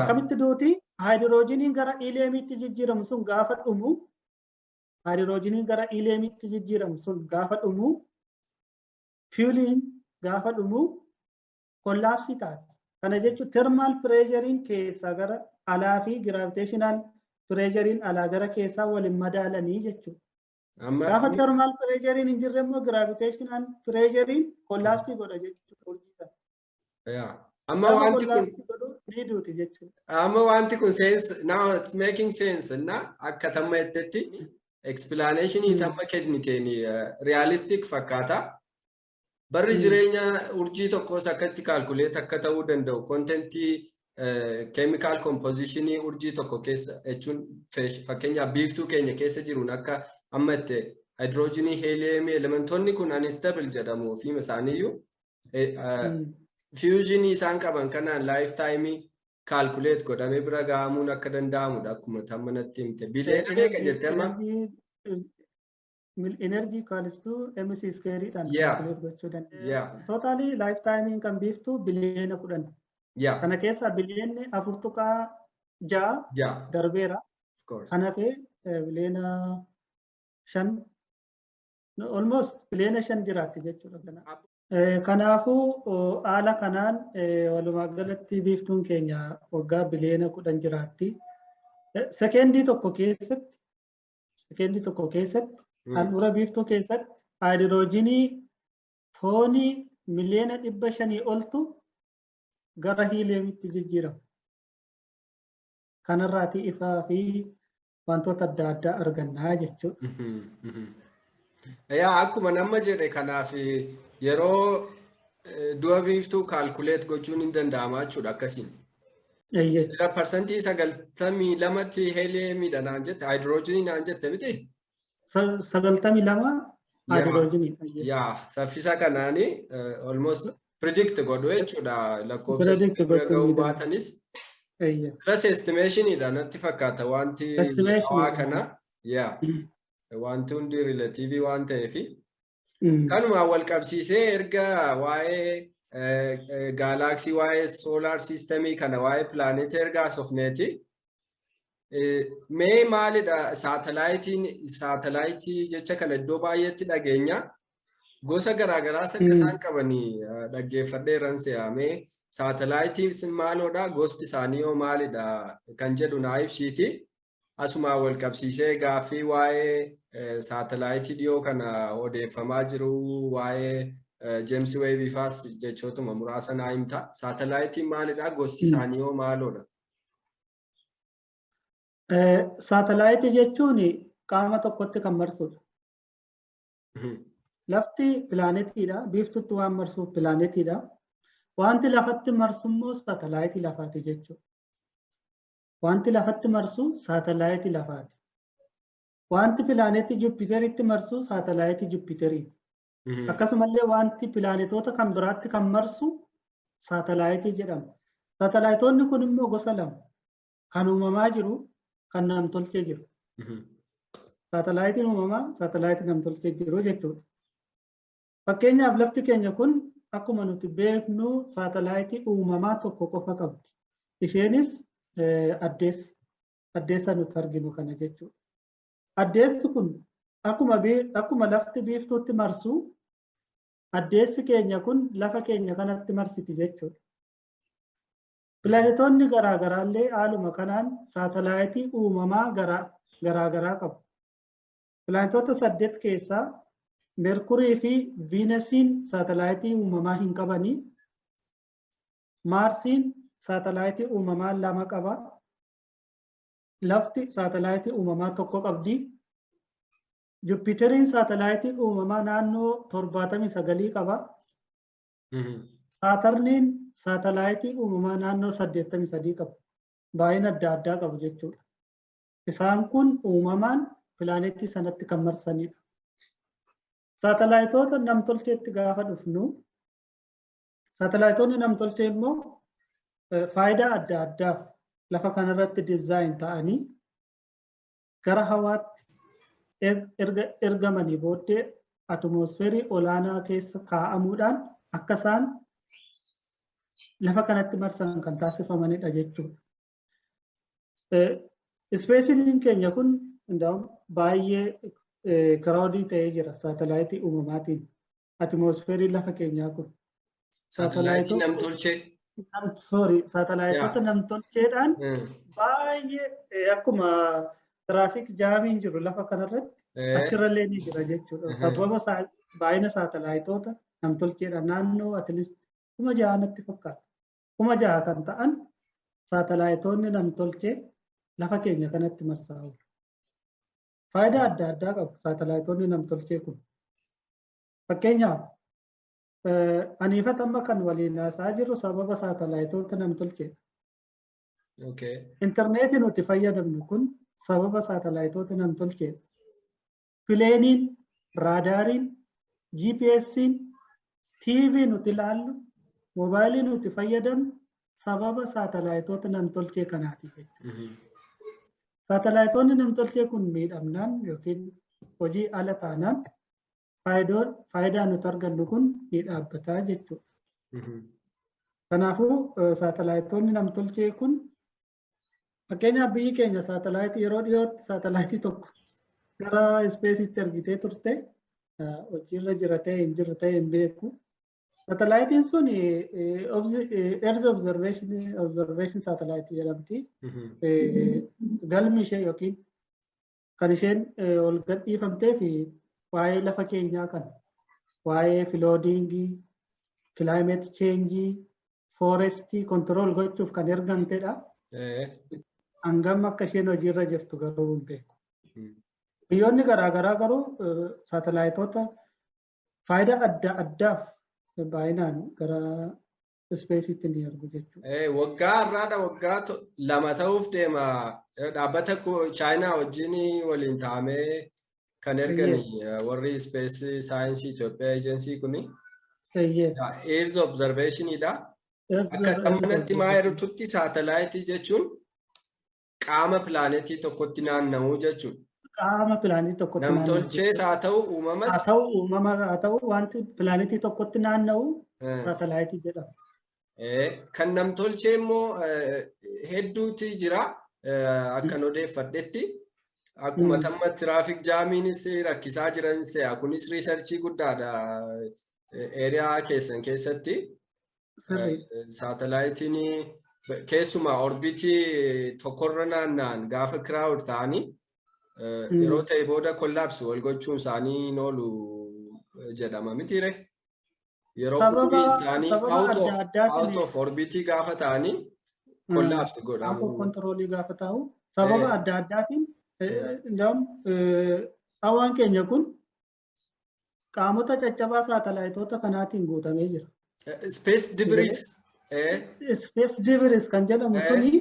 Akkamitti duuti? Haayidiroojiniin gara hiiliyeemiitti jijjiiramu sun gaafa dhumu, haayidiroojiniin gara hiiliyeemiitti jijjiiramu sun gaafa dhumu, fueliin gaafa dhumu, collapse taati. Kana jechuun thermal pressureiin keessaa gara alaa fi gravitational pressureiin alaa gara keessaa waliin madaalanii jechuudha. Gaafa thermal pressureiin hin jirre immoo gravitational pressureiin collapse godha jechuudha. Amma wanti kun Ni duuti jechuudha. Amma wanti kun sense, now it's making sense na akka tamma jettetti explanationii tamma kenniteen realistic fakkaata. Barri jireenya urjii tokkos akkatti calculate akka ta'uu danda'u, contentii, chemical compositionii urjii tokko keessa jechuun, fakkeenyaaf biiftuu keenya keessa jiruun akka amma itti hydrogenii, heliumii, elementoonni kun unstable jedhamu ofiima isaaniiyyuu fusionii isaan qaban kanaan life time calculate godhamee bira ga'amuun akka danda'amudha akkuma tamma natti himte. Biliyeena meeqa jette amma? Energy equals to mc square dhaan calculate gochuu dandeenya. Totally life time kan biiftuu biliyeena 10. Kana keessa biliyeenni 4.6 darbeera. Kan hafe biliyeena 5, almost biliyeena 5 jiraatti jechuudha. Kanaafuu haala kanaan walumaa galatti biiftuun keenya waggaa biliyeena 10 jiraatti. Sekeendii tokko keessatti handhuura biiftuu keessatti haayidiroojiinii toonii miliyoona 500 oltu gara hiiliyeemitti jijjiirama. Kanarraatii ifaa fi wantoota adda addaa argannaa jechuudha. Yaa, akkuma nama jedhe, kanaaf yeroo du'a biiftuu calculate gochuun hin danda'ama jechuudha akkasiin. Jira 92%tti heliyeemiidha naan jette, haayidiroojiinii naan jette miti? 92 haayidiroojiiniidha. Yaa, saffisa kanaani almost predict godhu jechuudha lakkoofsa bira ga'uu baatanis. Plus estimationiidha natti fakkaata wanti hawaa kana. Yaa. Wanti hundi relative waan ta'eefi. Kanuma wal qabsiisee erga waa'ee galaxy, waa'ee solar systemii kana, waa'ee pilaanetii erga haasofneeti. Mee maalidha saatalaayitiin? Saatalaayitii jecha kana iddoo baay'eetti dhageenya. Gosa garaagaraas akka isaan qabanii dhaggeeffadheeran se'a. Mee saatalaayitiin maaloodha? Gosti isaanii hoo maalidha kan jedhu naa ibsiiti. Asumaan wal qabsiisee gaaffii waa'ee saatalaayitii dhiyoo kana odeeffamaa jiru, waa'ee James Webb faas jechootuma muraasa naa himta. Saatalaayitiin maalidha? Gosti isaanii hoo maaloodha? Saatalaayitii jechuun qaama tokkotti kan marsudha. Lafti pilaanetiidha. Biiftutti waan marsuuf pilaanetiidha. Wanti lafatti marsu immoo saatalaayitii lafaati jechuudha. Wanti lafatti marsu saatalaayitii lafaati. Wanti pilaanetii Juppiteritti marsu saatalaayitii Juppiteriiti. Akkasumallee wanti pilaanetoota kan biraatti kan marsu saatalaayitii jedhama. Saatalaayitoonni kun immoo gosa lama. Kan uumamaa jiru, kan namtolchee jiru. Saatalaayitiin uumamaa, saatalaayitii namtolchee jiru jechuudha. Fakkeenyaaf lafti keenya kun akkuma nuti beeknu saatalaayitii uumamaa tokko qofa qabdi. Isheenis addeessa. Addeessa nuti arginu kana jechuudha. Addeessi kun akkuma lafti biiftuutti marsu, addeessi keenya kun lafa keenya kanatti marsiti jechuudha. Pilaanetoonni garaagaraallee haaluma kanaan saatalaayitii uumamaa garaagaraa qabu. Pilaanetoota saddeet keessaa Meerkurii fi Viinasiin saatalaayitii uumamaa hin qabanii. Maarsiin saatalaayitii uumamaa lama qaba. Lafti saatalaayitii uumamaa tokko qabdi. Juppiteriin saatalaayitii uumamaa naannoo 79 qaba. Saatarniin saatalaayitii uumamaa naannoo 83 qaba. Baay'ina adda addaa qabu jechuudha. Isaan kun uumamaan pilaanetii sanatti kan marsanidha. Saatalaayitoota namtolcheetti gaafa dhufnu, saatalaayitoonni namtolchee immoo faayidaa adda addaaf lafa kanarratti design ta'anii gara hawaatti erga ergamanii booddee atmoosfeerii olaanaa keessa kaa'amuudhaan akka isaan lafa kanatti marsan kan taasifamanidha jechuudha. Spaceiin keenya kun baay'ee crowded ta'ee jira saatalaayitii uumamaatiin. Atmoosfeerii lafa keenyaa kun. Saatalaayitii namtolchee. Sorry, saatalaayitoota namtolcheedhaan baay'ee akkuma traffic jamiin jiru lafa kanarratti achirrallee ni jira jechuudha. Sababa baay'ina saatalaayitoota namtolcheedhaan naannoo at least 6,000 natti fakkaata. 6,000 kan ta'an. Saatalaayitoonni namtolchee lafa keenya kanatti marsaa oolu. Faayidaa adda addaa qabu saatalaayitoonni namtolchee kun. Fakkeenyaaf, aniifat amma kan waliin haasa'aa jirru sababa saatalaayitoota namtolcheedha. Intarneetii nuti fayyadamnu kun sababa saatalaayitoota namtolcheedha. Planeiin, raadaariin, GPS'n, TV nuti ilaallu, moobaayilii nuti fayyadamnu sababa saatalaayitoota namtolchee kanaati jechuudha. Saatalaayitoonni namtolchee kun miidhamnaan yookiin hojii ala taanaan faayidaa nuti argannu kun ni dhaabbataa jechuudha. Kanaafuu, saatalaayitoonni namtolchee kun, fakkeenyaaf, biyyi keenya saatalaayitii yeroo dhiyootti saatalaayitii tokko gara spaceitti ergitee turte. Hojiirra jira ta'e hin jiru ta'e hin beeku. Saatalaayitiin sun Earth Observation Satellite jedhamti. Galmi ishee yookiin kan isheen ol gadhiifamtee fi waa'ee lafa keenyaa kan waa'ee floodingii, climate changeii, forestii control gochuuf kan ergamtedha. Hangam akka isheen hojiirra jirtu garuu hin beeku. Biyyoonni garaagaraa garuu saatalaayitoota faayidaa adda addaaf baay'inaan gara spaceitti ni ergu jechuudha. Waggaa har'aadha, waggaa 2 ta'uuf deema. Dhaabbata Chaayinaa wajjin waliin ta'amee kan ergani warri Space Science Itoophiyaa Agency kuni. Earth Observationidha. Akka dhammanatti maa jirtutti saatalaayitii jechuun qaama pilaanetii tokkotti naanna'uu jechuudha. Qaama pilaanetii tokkotti naanna'u. Namtolchees haa ta'u, uumamas. Haa ta'u, uumama haa ta'u, wanti pilaanetii tokkotti naanna'u saatalaayitii jedhama. Kan namtolchee immoo hedduuti jira akkan odeeffadhetti. Akkuma tamma traffic jamiinis rakkisaa jiran se'a. Kunis researchii guddaadha area keessan keessatti. Saatalaayitiin keessumaa orbitii tokkorra naanna'an gaafa crowd ta'anii yeroo ta'e booda collapse wal gochuun isaanii hin oolu jedhama mitiire. Yeroo umurii isaanii out of orbitii gaafa ta'anii collapse godhamu. Out of controlii gaafa ta'u sababa adda addaatiin. Hawaan keenya kun qaamota caccabaa saatalaayitoota kanaatiin guutamee jira. Space debris. Space debris kan jedhamu suni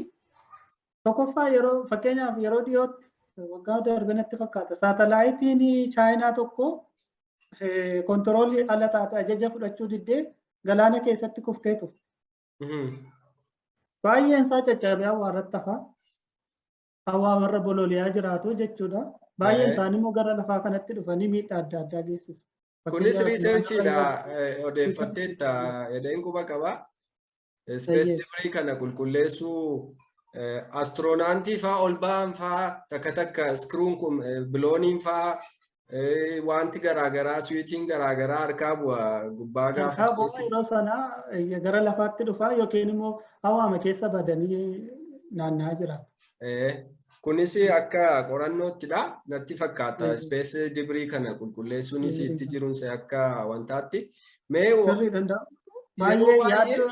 tokkoffaa yeroo, fakkeenyaaf, yeroo dhiyootti waggaa darbe natti fakkaata, saatalaayitiin Chaayinaa tokko controlii ala taate, ajaja fudhachuu diddee galaana keessatti kuftee turte. Baay'een isaa caccabee hawaa irratti hafa. Hawaa warra bololi'aa jiraatu jechuudha. Baay'een isaanii immoo gara lafaa kanatti dhufanii miidhaa adda addaa geessisu. Kunis researchiidha, odeeffatteetta jedheen quba qaba. Space debris kana qulqulleessuu, astronautii faa ol ba'an faa takka takka screwn kun, bilooniin faa, wanti garaagaraa, suitiin garaagaraa harkaa bu'a gubbaa gaafa. Harkaa bu'a yeroo sana gara lafaatti dhufaa yookiin immoo hawaama keessa badanii naanna'aa jiraatu. Kunis akka qorannoottidha natti fakkaata. Space debris kana qulqulleessuunis itti jiruunsa akka wantaatti. Mee baay'ee yaaddoo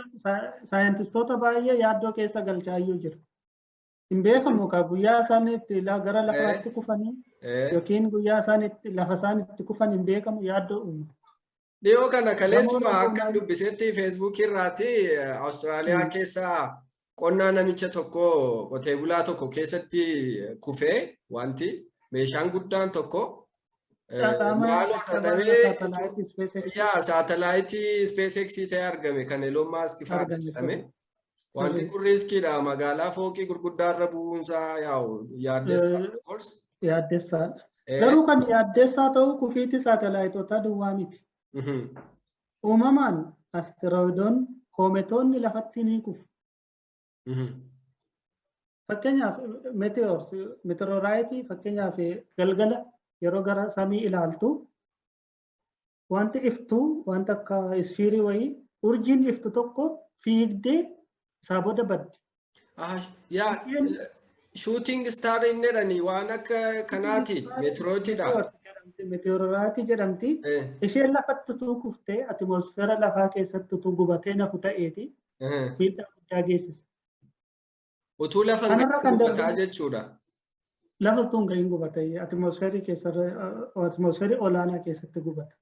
saayintistoota baay'ee yaaddoo keessa galchaayyuu jiru. Hin beekamu ka guyyaa isaan itti gara lafaatti kufanii yookiin guyyaa isaan itti lafa isaan itti kufan hin beekamu, yaaddoo uumu. Dhiyoo kana kaleessuma akka dubbisetti Feesbuukii irraati, Awustiraaliyaa keessaa qonnaa namicha tokko, qotee bulaa tokko keessatti kufee, wanti meeshaan guddaan tokko maaloo dhadhamee yaa saatalaayitii SpaceX ta'ee argame, kan Elon Musk fa'aa jedhame. Wanti kun riskiidha. Magaalaa fooqii gurguddaa irra bu'uunsaa yaa'u yaaddessaa, of course. Yaaddessaadha. Garuu kan yaaddessaa ta'u kufiitti saatalaayitoota duwwaa miti. Uumamaan asteroidoon, koometoonni lafatti ni kufu. Fakkeenyaaf, meteors, meteoriteii, fakkeenyaaf, galgala yeroo gara samii ilaaltu wanti iftuu, wanta akka sphereii wayii, urjiin iftu tokko fiigdee isaa booda baddi. Yaa, shooting star inni jedhani waan akka kanaati, meteoroitiidha. Meteoriteii jedhamti. Isheen lafatti utuu kuftee atmosfeera lafaa keessatti utuu gubatee nafu ta'eeti miidhaa guddaa geessisa. Utuu lafa hin Kanarra kan gubataa darbu jechuudha. Lafa utuu hin gahin gubata. Atmosfeerii keessa, atmosfeerii olaanaa keessatti gubata.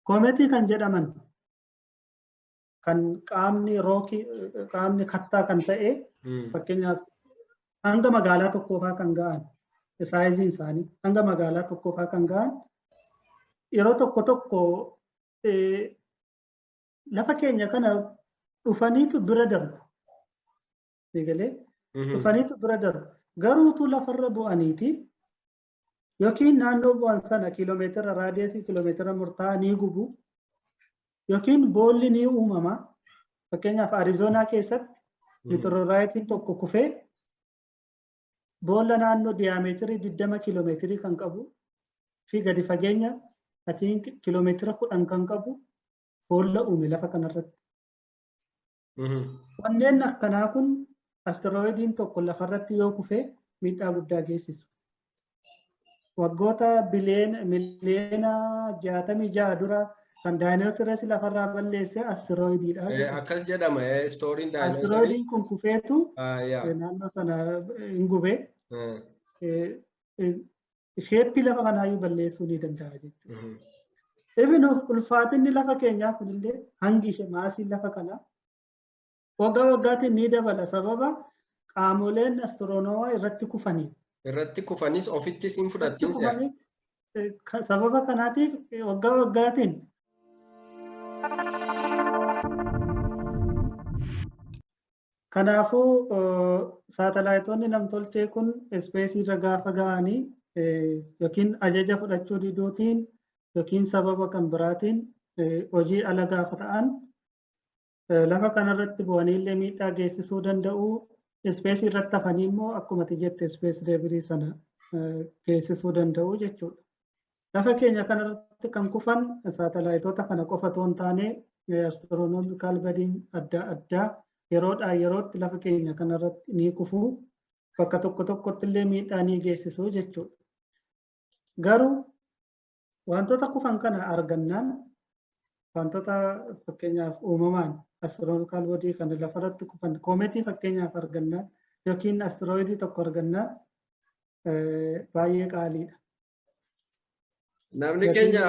Koometii kan jedhaman kan qaamni rock qaamni kattaa kan ta'e, fakkeenyaaf hanga magaalaa tokkoofaa kan ga'an, sizeiin isaanii hanga magaalaa tokkoofaa kan ga'an, yeroo tokko tokko lafa keenya kana dhufaniitu bira darbu. Eegalee dhufaniitu bira darbu. Garuutu lafarra bu'aniiti yookiin naannoo bu'an sana kiiloomeetira radiusii kiiloomeetira murtaa'aa ni gubu yookiin boolli ni uumama. Fakkeenyaaf Arizoonaa keessatti meteoriteiin tokko kufee boolla naannoo diameterii 20 kiiloomeetirii kan qabu fi gadi fageenya atiin kiiloomeetira 10 kan qabu boolla uume lafa kanarratti. Wanneen akkanaa kun asteroidiin tokko lafarratti yoo kufee miidhaa guddaa geessisu. Waggoota biliyeena miliyeena 66 dura kan dinosaurs lafarraa balleesse asteroidiidha. Akkas jedhama storyiin dinosaurii. Asteroidiin kun kufeetu naannoo sana hin gubee shapeii lafa kanaayyuu balleessuu ni danda'a jechuudha. Even ulfaatinni lafa keenyaa kunillee, hangi ishee massiin lafa kanaa waggaa waggaatiin ni dabala sababa qaamoleen astiroonomaa irratti kufanii. Irratti kufanis ofitti siin fudhattiin si'a. Sababa kanaatiif waggaa waggaatiin. Kanaafuu saatalaayitoonni namtolchee kun spaceii irra gaafa ga'anii yookiin ajaja fudhachuu diduutiin yookiin sababa kan biraatiin hojii ala gaafa ta'an lafa kanarratti bu'anii illee miidhaa geessisuu danda'u. Spaceii irratti hafanii immoo akkuma ati jette space debris sana geessisuu danda'u jechuudha. Lafa keenya kanarratti kan kufan saatalaayitoota kana qofa otoo hin taane astronomical bodyiin adda addaa yeroodhaa yerootti lafa keenya kanarratti ni kufu. Bakka tokko tokkotti illee miidhaa ni geessisu jechuudha. Garuu wantoota kufan kana argannaan, wantoota fakkeenyaaf uumamaan astronomical bodyii kana lafarratti kufan, koometii fakkeenyaaf argannaan yookiin asteroidii tokko argannaan baay'ee qaaliidha. Namni keenya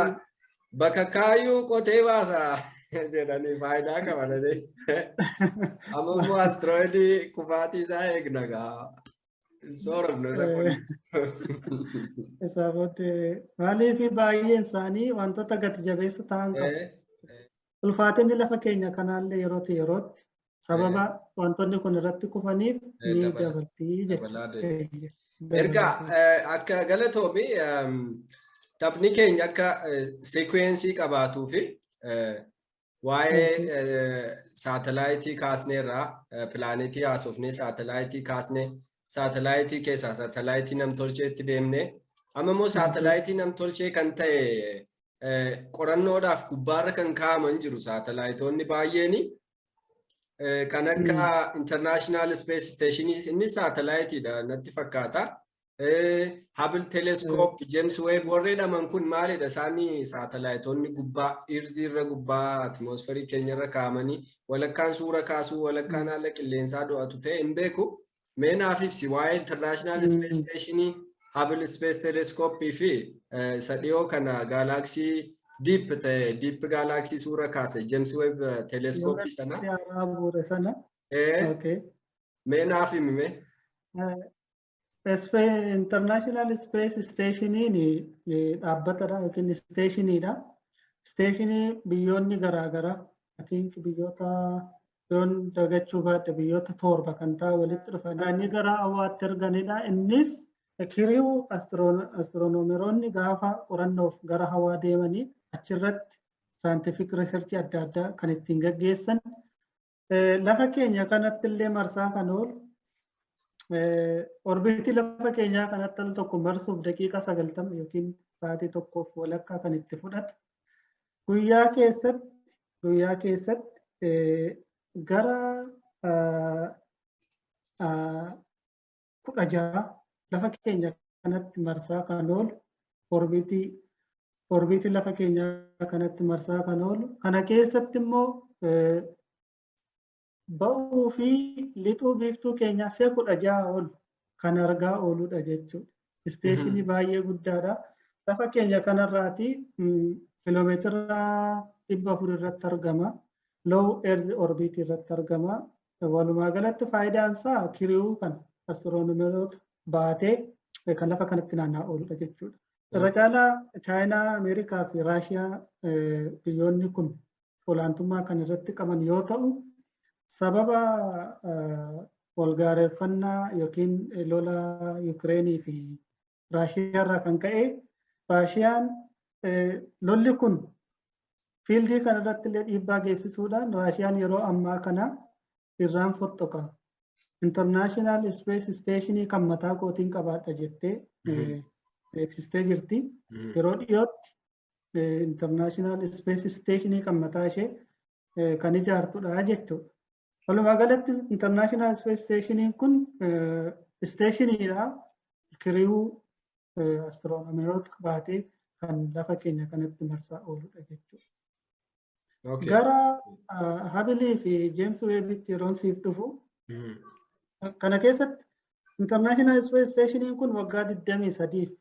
bakka kaayyuu qotee baasa jedhanii faayidaa qaba jedhee. Amma immoo asteroidii kufaatii isaa eegna gaa. Hin sooramnu isa kun. Isaa booddee maaliif baay'een isaanii wantoota gati jabeessa ta'an qabu. Ulfaatinni lafa keenya kanaallee yerootti yerootti sababa wantoonni kun irratti kufaniif ni dabaltii jechuudha. Erga akka galatoomi, taphni keenya akka sequenceii qabaatuu fi waa'ee saatalaayitii kaasneerraa, pilaanetii haasofnee, saatalaayitii kaasnee, saatalaayitii keessaa saatalaayitii namtolcheetti deemnee, amma immoo saatalaayitii namtolchee kan ta'e qorannoodhaaf gubbaarra kan kaa'aman jiru saatalaayitoonni baay'een kan akka International Space Station, inni saatalaayitiidha natti fakkaata. Hubble Telescope, James Webb warri jedhaman kun maalidha isaanii? Saatalaayitoonni gubbaa earthiirra, gubbaa atmosferii keenyarra kaa'amanii walakkaan suura kaasuu, walakkaan haala qilleensaa do'atu ta'e hin beeku. Mee naaf ibsi waa'ee International Space Station, Hubble Space Telescope fi isa dhiyoo kana galaxy deep ta'e, deep galaxy suura kaase, James Webb Telescope sana. Sana. Mee naaf himi mee. International Space Stationiin dhaabbatadha yookiin stationiidha. Stationii biyyoonni garaagaraa, I think biyyoota, yoon dagachuu baadhe, biyyoota torba kan ta'an walitti dhufan. Inni gara hawaatti erganidha. Innis crew astiroonomeroonni gaafa qorannoof gara hawaa deemanii achirratti scientific researchii adda addaa kan ittiin gaggeessan. Lafa keenya kanatti illee marsaa kan oolu, orbitii lafa keenyaa kanatti al tokko marsuuf daqiiqa 90 yookiin sa'aatii tokkoof walakkaa kan itti fudhatu. Guyyaa keessatti gara 16 lafa keenya kanatti marsaa kan oolu, orbitii lafa keenyaa kanatti marsaa kan oolu kana keessatti immoo Ba'uu fi lixuu biiftuu keenyaa si'a 16 ol kan argaa ooludha jechuudha. Isteeshinii baay'ee guddaadha. Lafa keenya kanarraati kiloomeetira 400 irratti argama. Low Earth Orbit irratti argama. Walumaa galatti faayidaan isaa crew kan astiroonomeroota baatee kan lafa kanatti naanna'aa ooludha jechuudha. Irra caalaa Chaayinaa, Ameerikaa fi Raashiyaa biyyoonni kun olaantummaa kan irratti qaban yoo ta'u, sababa walgaareeffannaa yookiin lola Yukireenii fi Raashiyaa irraa kan ka'e, Raashiyaan lolli kun fiildii kana irratti illee dhiibbaa geessisuudhaan Raashiyaan yeroo ammaa kana irraan fottoqa. International Space Station kan mataa kootiin qabaadha jettee beeksistee jirti. Yeroo dhiyootti International Space Station kan mataa ishee kan ijaartudha jechuudha. Walumaa galatti International Space Station kun isteeshiniidha. Crew astiroonomiroota baatee kan lafa keenya kanatti marsaa ooludha jechuudha. Gara Habilii fi James Webbitti yeroon siif dhufu, kana keessatti International Space Station kun waggaa 23f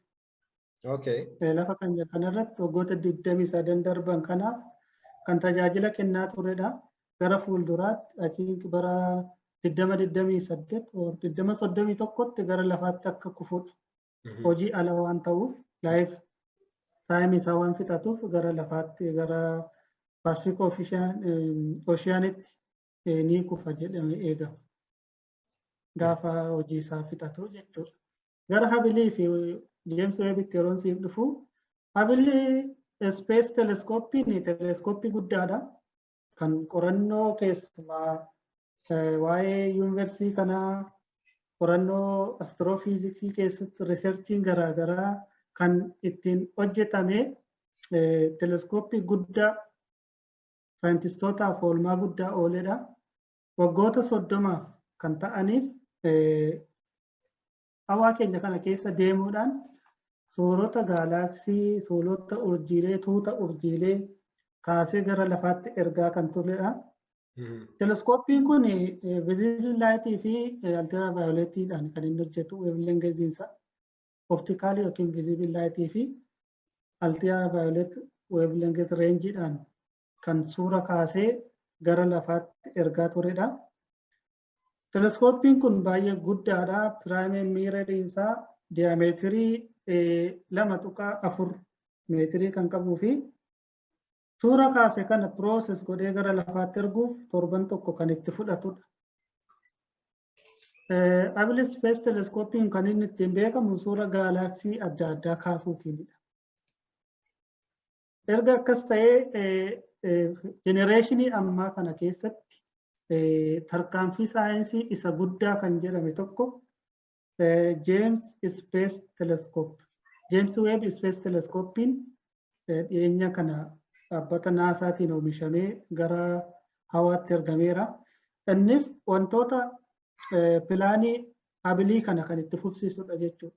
lafa keenya kanarratti waggoota 23 darban kanaaf kan tajaajila kennaa turedha. Gara fuulduraatti achii bara 2028 2031tti gara lafaatti akka kufudha. Hojii ala waan ta'uuf, life time isaa waan fixatuuf, gara lafaatti gara Pacific Oceanitti ni kufa jedhamee eegama. Gaafa hojii isaa fixatu jechuudha. Gara Habilii fi James Webbitti yeroon siif dhufu, Habilii Space Telescopein teleskooppii guddaadha. Kan qorannoo keessumaa waa'ee yuunivarsiitii kanaa qorannoo astiroofiiziksii keessatti researchiin garaagaraa kan ittiin hojjetame, teleskooppii guddaa saayintistootaaf oolmaa guddaa ooledha. Waggoota 30f kan ta'aniif hawaa keenya kana keessa deemuudhaan suurota gaalaaksii, suurota urjiilee, tuuta urjiilee kaasee gara lafaatti ergaa kan turedha. Teleskooppiin kun visible lightii fi ultravioletiidhaan kan inni hojjetu. Wavelengthiinsa optical yookiin visible lightii fi ultraviolet wavelength rangeiidhaan kan suura kaasee gara lafaatti ergaa turedha. Teleskooppiin kun baay'ee guddaadha. Primary mirroriin isaa diyaameetirii 2.4 meetirii kan qabuu fi suura kaase kana process godhee gara lafaatti erguuf torban tokko kan itti fudhatudha. Hubble Space Telescopein kan inni ittiin beekamu suura gaalaaksii adda addaa kaasuutiinidha. Erga akkas ta'ee, generationii ammaa kana keessatti tarkaanfii saayinsii isa guddaa kan jedhame tokko James Space Telescope, James Webb Space Telescopein dhiyeenya kana dhaabbata NASAtiin oomishamee gara hawaatti ergameera. Innis wantoota planii Hubblii kana kan itti fufsiisudha jechuudha.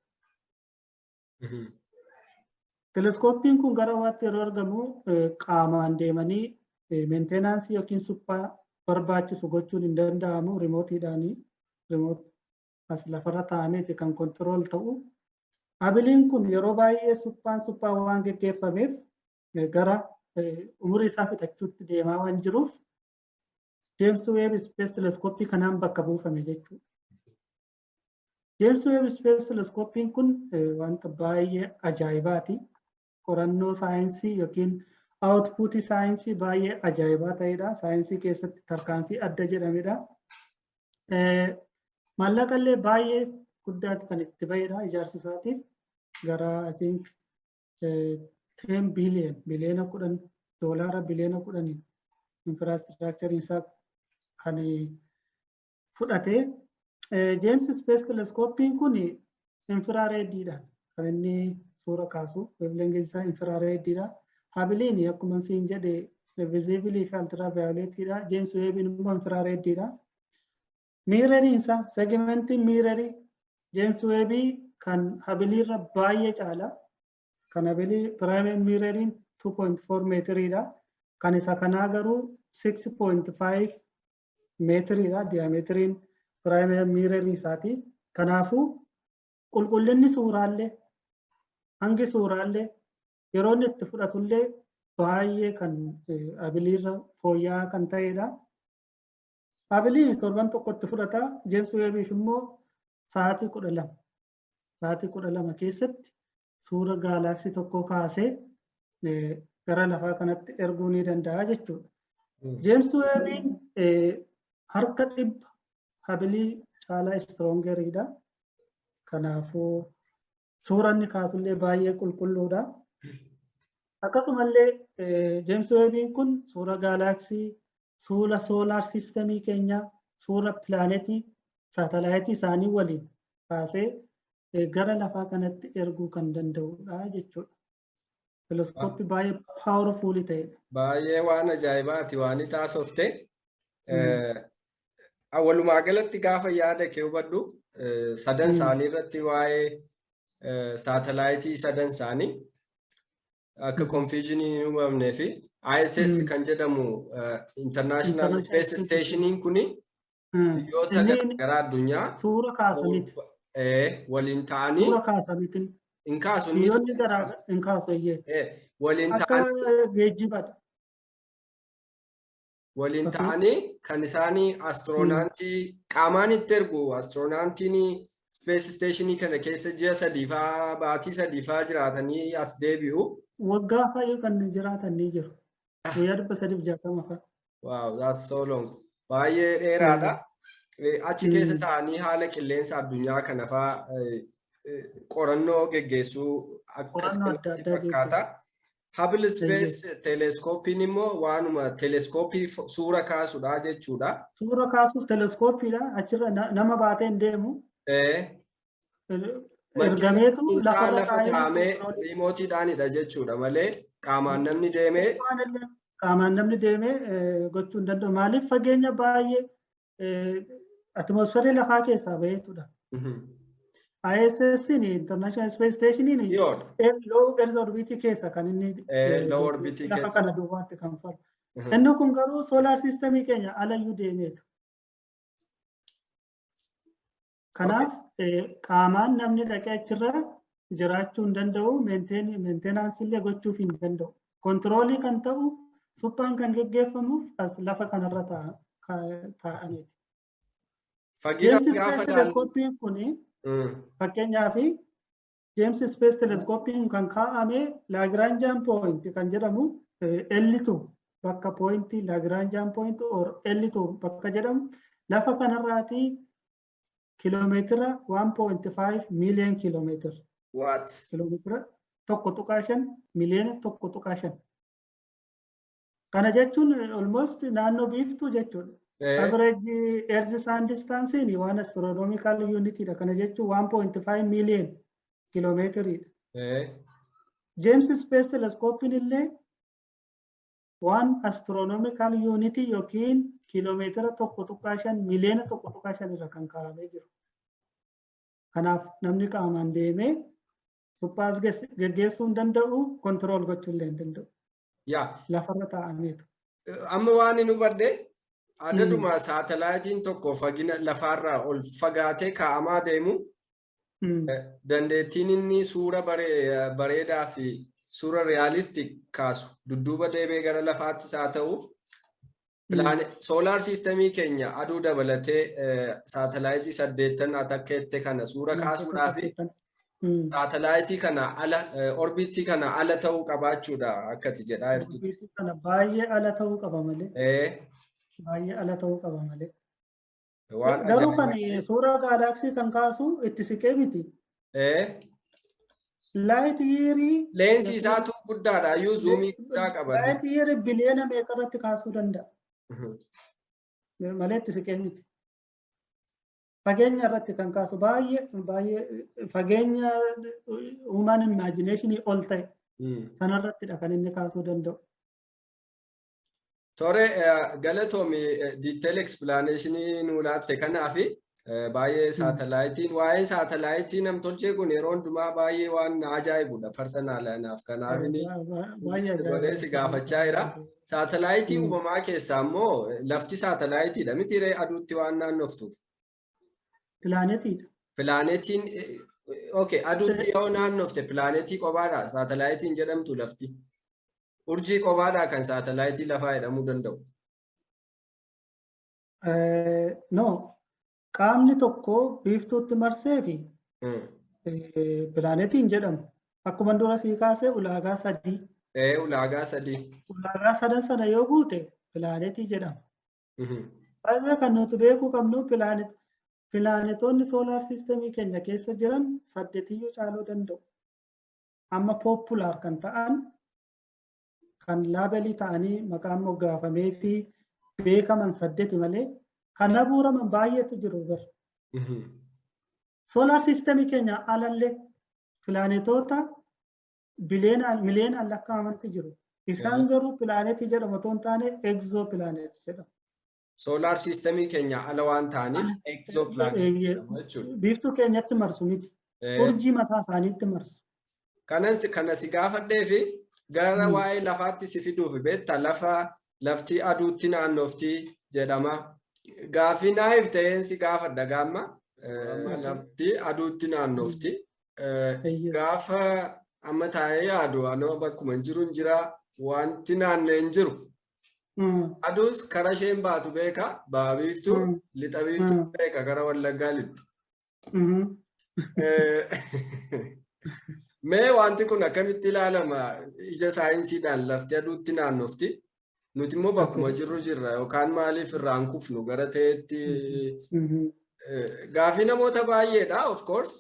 Teleskooppiin kun gara hawaatti yeroo ergamu qaamaan deemanii maintenance yookiin suphaa barbaachisu gochuun hin danda'amu. Remoteiidhaanii, remote as lafarra taa'ameeti kan control ta'u. Hubbliin kun yeroo baay'ee suphaan suphaan waan geggeeffameef gara umurii isaa fixachuutti deemaa waan jiruuf, James Webb Space Telescope kanaan bakka buufame jechuudha. James Webb Space Telescope kun wanta baay'ee ajaa'ibaati. Qorannoo saayinsii yookiin outputii saayinsii baay'ee ajaa'ibaa ta'edha. Saayinsii keessatti tarkaanfii adda jedhamedha. Maallaqa illee baay'ee guddaatti kan itti bahedha ijaarsa isaatiif. Gara, I think, 10 billion, biliyoona 10, doolaara biliyoona 10 infrastructureiin isaa kan fudhate. James Space Telescope kun infrareddiidha kan inni suura kaasu. Wavelength isaa infrareddiidha. Hubbliin akkuma siin jedhe visible fi ultravioletiidha. James Webbiin immoo infrareddiidha. Mirroriin isaa, segmentiin mirrorii James Webbii kan Hubbliirra baay'ee caala. Kan Hubblii primary mirroriin 2.4 meetiriidha. Kan isa kanaa garuu 6.5 meetiriidha diameteriin primary mirrorii isaati. Kanaafuu qulqullinni suuraallee, hangi suuraallee, yeroo inni itti fudhatullee baay'ee kan Hubbleiirra fooyya'aa kan ta'edha. Hubbleiin torban tokko itti fudhata. James Webbiif immoo sa'aatii 12. Sa'aatii 12 keessatti suura galaxy tokko kaasee gara lafaa kanatti erguu ni danda'a jechuudha. James Webbiin harka 100 Hubbleii caalaa strongeriidha. Kanaafuu suura inni kaasullee baay'ee qulqulluudha. Akkasumallee James Webbiin kun suura galaxy, suura solar systemii keenyaa, suura pilaanetii, saatalaayitii isaanii waliin kaasee gara lafaa kanatti erguu kan danda'udha jechuudha. Teleskooppii baay'ee powerfulii ta'edha. Baay'ee waan ajaa'ibaati waan taasofte. Walumaa galatti gaafa yaada kee hubadhu, sadan isaanii irratti waa'ee saatalaayitii sadan isaanii akka confusionii hin uumamnee fi ISS kan jedhamu, International Space Stationiin kuni biyyoota garaagaraa addunyaa suura kaasaniiti. Waliin ta'anii Suura kaasaniitiin. Hin kaasu. Biyyoonni garaa hin kaasu eeyyee. Waliin Akka ta'anii geejjibaadha. Waliin ta'anii kan isaanii astronautii qaamaan itti ergu. Astronautiin space stationii kana keessa ji'a 3 faa, baatii 3 faa jiraatanii as deebi'u. Waggaa fa'a kan jiraatan ni jiru. Guyyaa 360 fa'a. Wow, that's so long. Baay'ee dheeraadha. Achi keessa ta'anii haala qilleensa addunyaa kana faa qorannoo geggeessuu akka Qorannoo adda addaa fakkaata. Hubble Space Telescopein immoo waanuma teleskooppii suura kaasudha jechuudha. Suura kaasuuf teleskooppiidha. Achirra nama baatee hin deemu. Ergameetu Isaa lafarra lafa taa'ee taa'amee remoteiidhaanidha jechuudha malee qaamaan namni deemee Qaamaan namni deemee gochuu hin danda'u. Maaliif, fageenya baay'ee atmosferii lafaa keessaa baheetudha. ISS International Space Station Dhiyoodha. Low Earth orbit keessa kan inni Low orbit lafa keessa. kana duwwaatti kan falu. Inni kun garuu solar systemii keenya alayyuu deemeetu. Kanaaf qaamaan namni dhaqee achirra jiraachuu hin danda'u, maintenance illee gochuuf hin danda'u. Controlii kan ta'u, suphaan kan geggeeffamuuf as lafa kanarra taa'aniiti. Fageenya James gaafa Space ilaallu. Telescope kuni, fakkeenyaaf, James Space Telescope kan kaa'ame Lagrangian Point kan jedhamu, L2 bakka pointii Lagrangian Point or L2 bakka jedhamu, lafa kanarraatii kiiloomeetira 1.5 miiliyoon kiiloomeetira. What? Kiiloomeetira 1.5, miliyoona 1.5. Kana jechuun almost naannoo biiftuu jechuudha. Average Earth Sun distance waan astronomical unit dha. Kana jechuun 1.5 million kiiloomeetiriidha. James Space Telescope illee waan astronomical unit yookiin kiiloomeetira 1.5, miliyoona 1.5 irra kan kaa'amee jiru. Kanaaf namni qaamaan deemee suphaas geggeessuu hin danda'u, control gochuu illee hin danda'u. Lafarra taa'ameetu. Amma waan hin hubadhe, adaduma saatalaayitiin tokko fagina lafaarraa ol fagaatee kaa'amaa deemu, dandeettiin inni suura bareedaa fi suura realistic kaasu dudduuba deebee gara lafaattis haa ta'u, solar systemii keenya aduu dabalatee saatalaayitii saddeettan atakkeette kana suura kaasuudhaa fi saatalaayitii kana ala, orbitii kana ala ta'uu qabaachuudha akkati jedhaa jirtutti. Orbitii kana baay'ee ala ta'uu qaba malee. Baay'ee ala ta'uu qaba malee. Waan Garuu kan ajaa'ibaati. suuraa galaxy kan kaasu itti siqee miti. Light yearii Leensii isaatu guddaadha iyyuu, zoomii guddaa qaba. Light yearii biliyoona meeqa irratti kaasuu danda'a. Malee itti siqee miti. Fageenya irratti kan kaasu, baay'ee baay'ee fageenya human imaginationii ol ta'e sanarrattidha kan inni kaasuu danda'u. Tore, galatoomi, detail explanationii nuu laatte kanaafi. Baay'ee saatalaayitiin, waa'ee saatalaayitii namtolchee kun yeroo hundumaa baay'ee waan na ajaa'ibudha personal anaaf. Kanaaf inni godhee si gaafachaa jira. Saatalaayitii uumamaa keessaa immoo lafti saatalaayitiidha miti ree, aduutti waan naannoftuuf? Pilaanetiidha. Pilaanetiin, okay, aduutti yoo naannofte pilaanetii qobaadha saatalaayitiin jedhamtu lafti. Urjii qobaadha kan saatalaayitii lafaa jedhamuu danda'u. No, qaamni tokko biiftuutti marsee fi pilaanetiin jedhamu. Akkuma dura sii kaasee ulaagaa sadii. Ulaagaa sadii. Ulaagaa sadan sana yoo guute pilaanetii jedhama. Baay'ee kan nuti beekuu qabnu, pilaanetoonni solar systemii keenya keessa jiran saddeetiyyuu caaluu danda'u. Amma popular kan ta'an, kan labelii ta'anii maqaan moggaafamee fi beekaman saddeeti malee kan abuuraman baay'eetu jiru bara. Solar systemii keenya alallee pilaanetoota biliyeenaan miliyoonaan lakkaa'amantu jiru. Isaan garuu pilaanetii jedhamu otoo hin taane exoplanet jedhamu. Solar systemii keenya ala waan ta'aniif exoplanet jedhamu jechuudha. Biiftuu keenyatti marsu miti. Urjii mataa isaaniitti marsu. Kanan kana si gaafadhee fi gara waa'ee lafaatti si fiduuf, beektaa, lafa lafti aduutti naannofti jedhama. Gaaffii naaf ta'een si gaafadha gaamma. Lafti aduutti naannofti. Gaafa amma taa'ee yaadu, anoo bakkuma hin jiru hin jira, wanti naannee hin jiru. Aduus kara isheen baatu beeka, ba'a biiftuu, lixa biiftuu beeka, gara Wallaggaa lixxi. Mee wanti kun akkamitti ilaalama ija saayinsiidhaan? Lafti aduutti naannofti. Nuti immoo bakkuma jirru jirra, yookaan maaliif irraan kufnu gara ta'etti? Gaafii namoota baay'eedha, of course.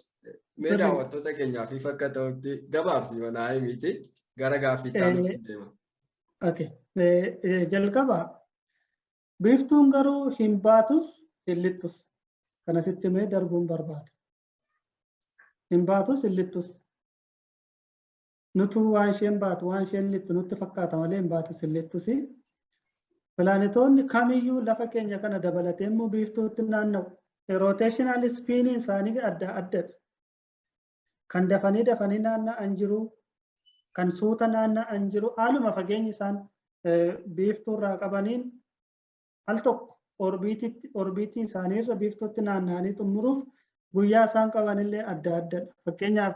Mee daawwattoota keenyaaf ifa akka ta'utti gabaabsi manaa himiti, gara gaaffiitti aanutti deema. Okay. Jalqaba biiftuun garuu hin baatus hin lixxus. Kana sitti mee darbuun barbaada. Hin baatus hin lixxus. Nutu waan isheen baatu, waan isheen lixxu nutti fakkaata malee hin baatus hin lixxus. Pilaanetoonni kamiyyuu lafa keenya kana dabalatee immoo biiftuutti naanna'u. Rotational spiniin isaanii adda addadha. Kan dafanii dafanii naanna'an jiru, kan suuta naanna'an jiru, haaluma fageenyi isaan biiftuurraa qabaniin al tokko orbiititti orbiitii isaaniirra biiftuutti naanna'anii xumuruuf guyyaa isaan qabanillee adda addadha. Fakkeenyaaf,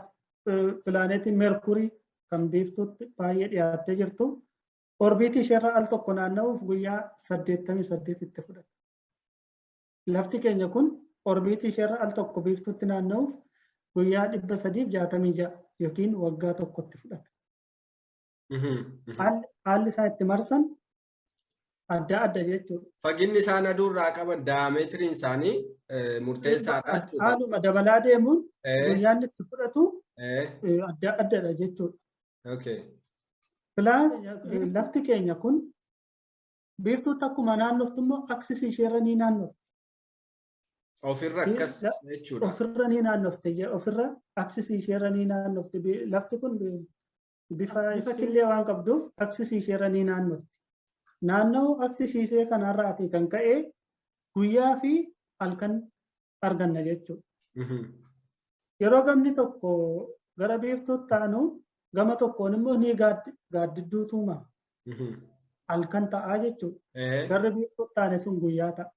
pilaanetiin Meerkurii kan biiftuutti baay'ee dhiyaattee jirtu orbiitii isheerra al tokko naanna'uuf guyyaa 88 itti fudhata. Lafti keenya kun orbiitii isheerra al tokko biiftuutti naanna'uuf guyyaa 366 yookiin waggaa tokkotti fudhata. Haalli isaan itti marsan adda adda jechuudha. Faginni isaan aduurraa qaban, daayemetiriin isaanii murteessaadha jechuudha. Haaluma dabalaa deemuun guyyaan itti fudhatu adda addadha jechuudha. Plus, lafti keenya kun biiftuutti akkuma naannoftu immoo axisii isheerra ni naannofti. Ofirra akkas jechuudha. Ofirra ni naannofti. Ofirra axisii isheerra ni naannofti. Lafti kun bifa bifa killee waan qabduuf axisii isheerra ni naannofti. Naanna'uu axisii ishee kanarraatii kan ka'e guyyaa fi halkan arganna jechuudha. Yeroo gamni tokko gara biiftuutti aanu, gama tokkoon immoo ni gaaddidduutu uumama. Halkan ta'aa jechuudha. Garri biiftuutti aane sun guyyaa ta'a.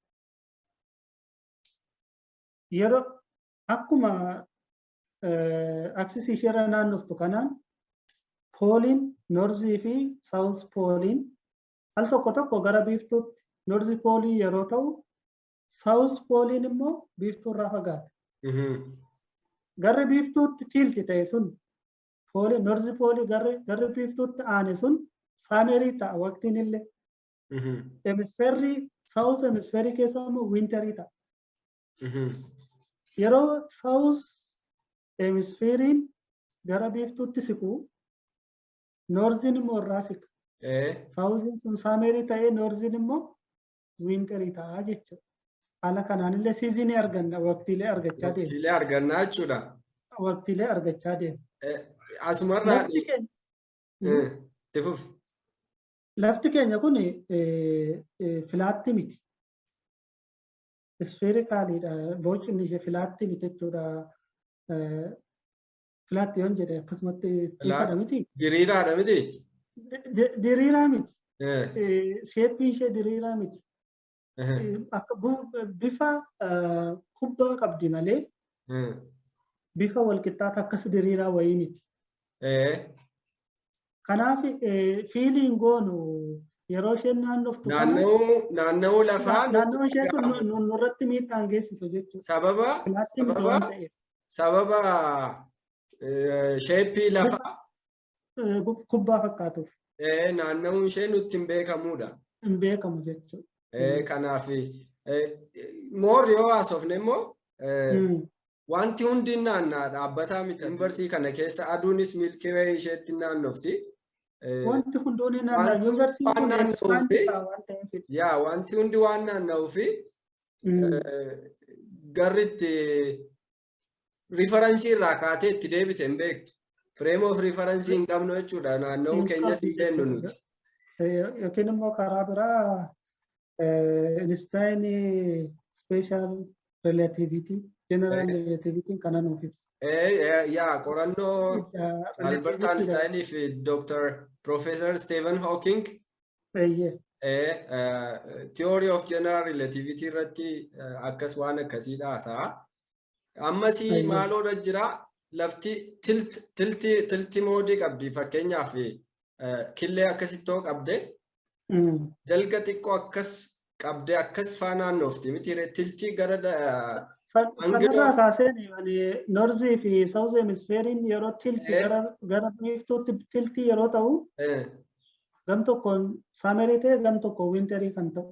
Yeroo akkuma axisii isheerra naannoftu kanaan poleiin northii fi south poleiin al tokko tokko gara biiftuutti north poleii yeroo ta'u, south poleiin immoo biiftuurraa fagaata. Garri biiftuutti tilt ta'e sun poleii north poleii, garri biiftuutti aane sun summerii ta'a waqtiin illee. Hemisphereii south hemisphereii keessa immoo winterii ta'a. Yeroo south hemisphereiin gara biiftuutti siqu, northiin immoo irraa siqa. Southiin sun summerii ta'ee northiin immoo winterii ta'a jechuudha. Haala kanaan illee seasonii arganna, waqtiilee argachaa deema. Waqtiilee argannaa jechuudha. Waqtiilee argachaa deema. Asumarraa Lafti keenya itti fufi. Lafti keenya kun flatii miti. Sphericaliidha. Bocni ishee flat miti jechuudha. Flat yoon jedhe akkasumatti ifadha miti. Diriiraadha miti? Diriiraa miti. Shapeiin ishee diriiraa miti. Akka bifa kubbaa qabdi malee bifa walqixxaata akkas diriiraa wayii miti. Kanaaf feeling goonu yeroo isheen naannoftu. Naanna'uu lafaa. Naannoo ishee sun nurratti miidhaan geessisu jechuudha. Sababa shape lafaa. Kubbaa fakkaatuuf. Naanna'uun ishee nutti hin beekamudha. Hin beekamu jechuudha. Kanaaf more yoo haasofne immoo wanti hundi naannaa dhaabbataa miti. Universe kana keessa aduunis Milky Way isheetti naannofti. Wanti hunduu ni naanna'a. Universeiin kun expand ta'a waan ta'eef. Yaa, wanti hundi waan naanna'uufi garri itti reference irraa kaatee itti deebite hin beektu. Frame of reference hin qabnu jechuudha. Naanna'uu keenyas hin beeknu nuti. Yookiin immoo karaa biraa Einstein special relativity, general relativity kana nuuf ibsa. Yaa, qorannoo Albert Einstein fi Dr. Professor Stephen Hawking theory of general relativity irratti akkas waan akkasii haasa'a. Ammasii maaloodha jira, lafti tilt mode qabdi. Fakkeenyaaf killee akkasittoo qabde, dalga xiqqoo akkas qabde, akkas faa naannoofti miti, tilt gara. Sanarraa kaaseen north fi south hemisphereiin yeroo tilt gara biiftuutti tilt yeroo ta'u, gam tokkoon summer ta'e, gam tokkoon winter kan ta'u.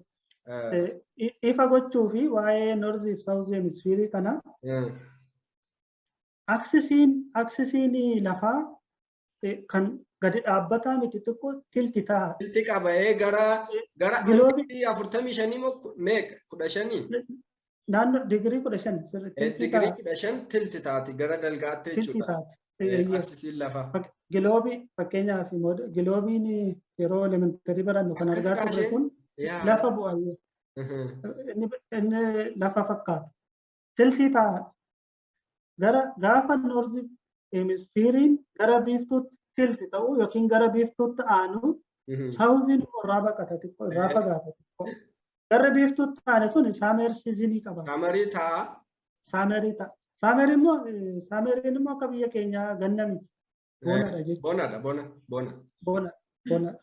Ifa gochuu fi waa'ee north fi south hemisphere kana, axisiin lafaa kan gadi dhaabbataa miti, xiqqoo tilt ta'a. Tilt qaba'ee gara 45 moo meeqa, 15? Naannoo digirii 15 sirriitti. Digirii 15 tilt taati gara dalgaatti jechuudha. Axisiin lafaa. Globe, fakkeenyaaf globeiin yeroo elementary barannu kan argaa turre kun lafa bu'a. Inni lafa fakkaata. Tilt ta'a. Gara gaafa north hemisphereiin gara biiftuutti tilt ta'u yookiin gara biiftuutti aanu, southiin irraa baqata, xiqqoo irraa fagaata xiqqoo. Gara biiftuutti aane sun summer season qaba. Summer ta'a. Summer ta'a. Summer immoo, summeriin immoo akka biyya keenyaa ganna miti. Bonadha jechuudha. Bonadha, bona, bona. Bona, bonadha.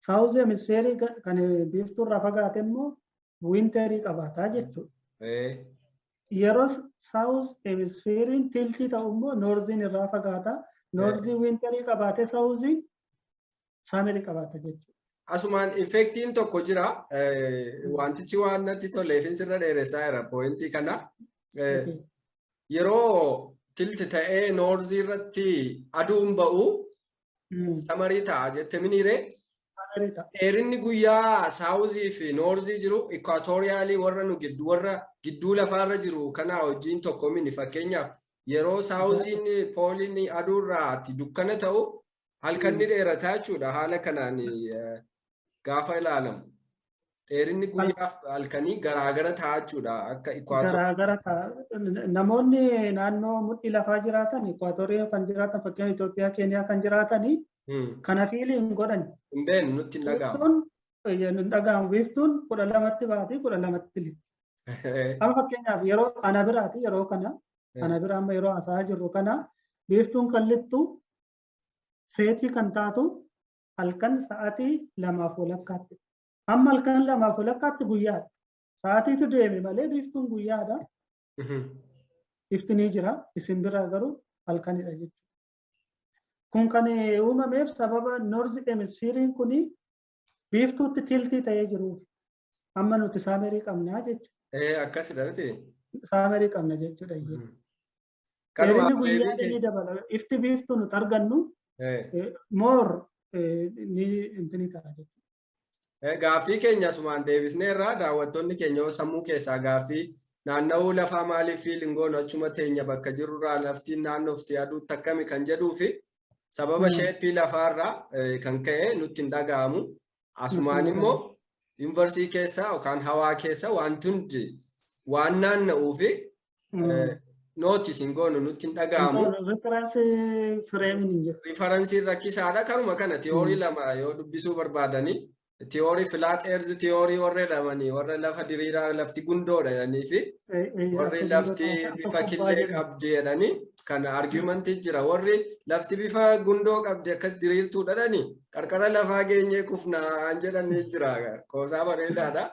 South hemisphere kan biiftuu irraa fagaate immoo winter qabaataa jechuudha. Yeroo south hemisphereiin tilt ta'u immoo northiin irraa fagaata. North winter qabaate, southiin summer qabaata jechuudha. Asumaan effectiin tokko jira. Wantichi waan natti toleef sirra dheeressaa jira point kana. Yeroo tilt ta'ee north irratti aduun ba'u summer ta'a jette miniiree. Dheerinni guyyaa south fi north jiru equatorial warra nu gidduu, warra gidduu lafaarra jiru kana wajjin tokko mini. Fakkeenyaaf yeroo southiin poleiin aduurraati dukkana ta'u halkan ni dheerataa jechuudha. Haala kanaan gaafa ilaalamu. Dheerinni guyyaa halkanii garaagara ta'a jechuudha akka equator. Garaagara ta'a. Namoonni naannoo mudhii lafaa jiraatan, equator kan jiraatan, fakkeenya Itoophiyaa, Keeniyaa kan jiraatanii kana feel hin godhan. Hin beeknu, nutti hin dhaga'amu. Hin dhaga'amu. Biiftuun 12tti baati, 12tti lixti. Amma fakkeenyaaf yeroo ana biraati, yeroo kana ana bira amma yeroo haasa'aa jirru kana, biiftuun kan lixxu, set kan taatu halkan sa'aatii 2:30tti. Amma halkan 2:30tti guyyaadha. Sa'aatiitu deeme malee biiftuun guyyaadha. Ifti ni jira. Isin bira garuu halkanidha jechuudha. Kun kan uumameef sababa north hemisphereiin kun biiftuutti tilt ta'ee jiruuf. Amma nuti summer qabnaa jechuudha. Akkasidha miti? Summer qabna jechuudha. Dheerinni guyyaa ni dabala. Ifti biiftuu nuti argannu more ni intini ta'a jechuudha. Gaaffii keenya asumaan deebisneerra. Daawwattoonni keenya yoo sammuu keessaa gaaffii naanna'uu lafaa maaliif feel hin goonu, achuma teenya bakka jirurraa laftiin naannofti aduutti akkami kan jedhuu fi sababa shape lafaarraa kan ka'e nutti hin dhaga'amu. Asumaan immoo Yuunivarsiitii keessa yookaan hawaa keessa wanti hundi waan naanna'uu fi notice hin goonu, nutti hin dhaga'amu. Reference frameiin hin jiru. Referenceiin rakkisaadha. Kanuma kana theory lama yoo dubbisuu barbaadanii, theory flat earth theory warra jedhamanii, warra lafa diriiraa, lafti gundoodha jedhanii fi warri lafti bifa killee qabdi jedhanii, kana argumentii jira. Warri lafti bifa gundoo qabdi, akkas diriirtuudha jedhanii, qarqara lafaa geenyee kufnaa jedhanii jira. Qoosaa bareedaadha.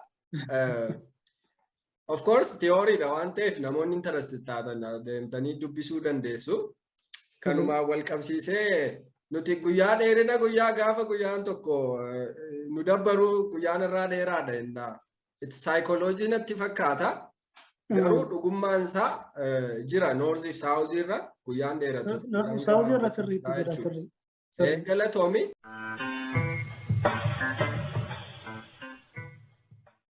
Of course, theoryidha waan ta'eef namoonni interested taatan deemtanii dubbisuu dandeessu. Kanumaan wal qabsiisee nuti guyyaa dheerina guyyaa gaafa guyyaan tokko nu dabbaru guyyaan irraa dheeraadha jennaa. Psychology natti fakkaata. Garuu dhugummaan isaa jira, north fi south irra guyyaan dheeratu. South irra sirriitti jira, sirrii. Galatoomi.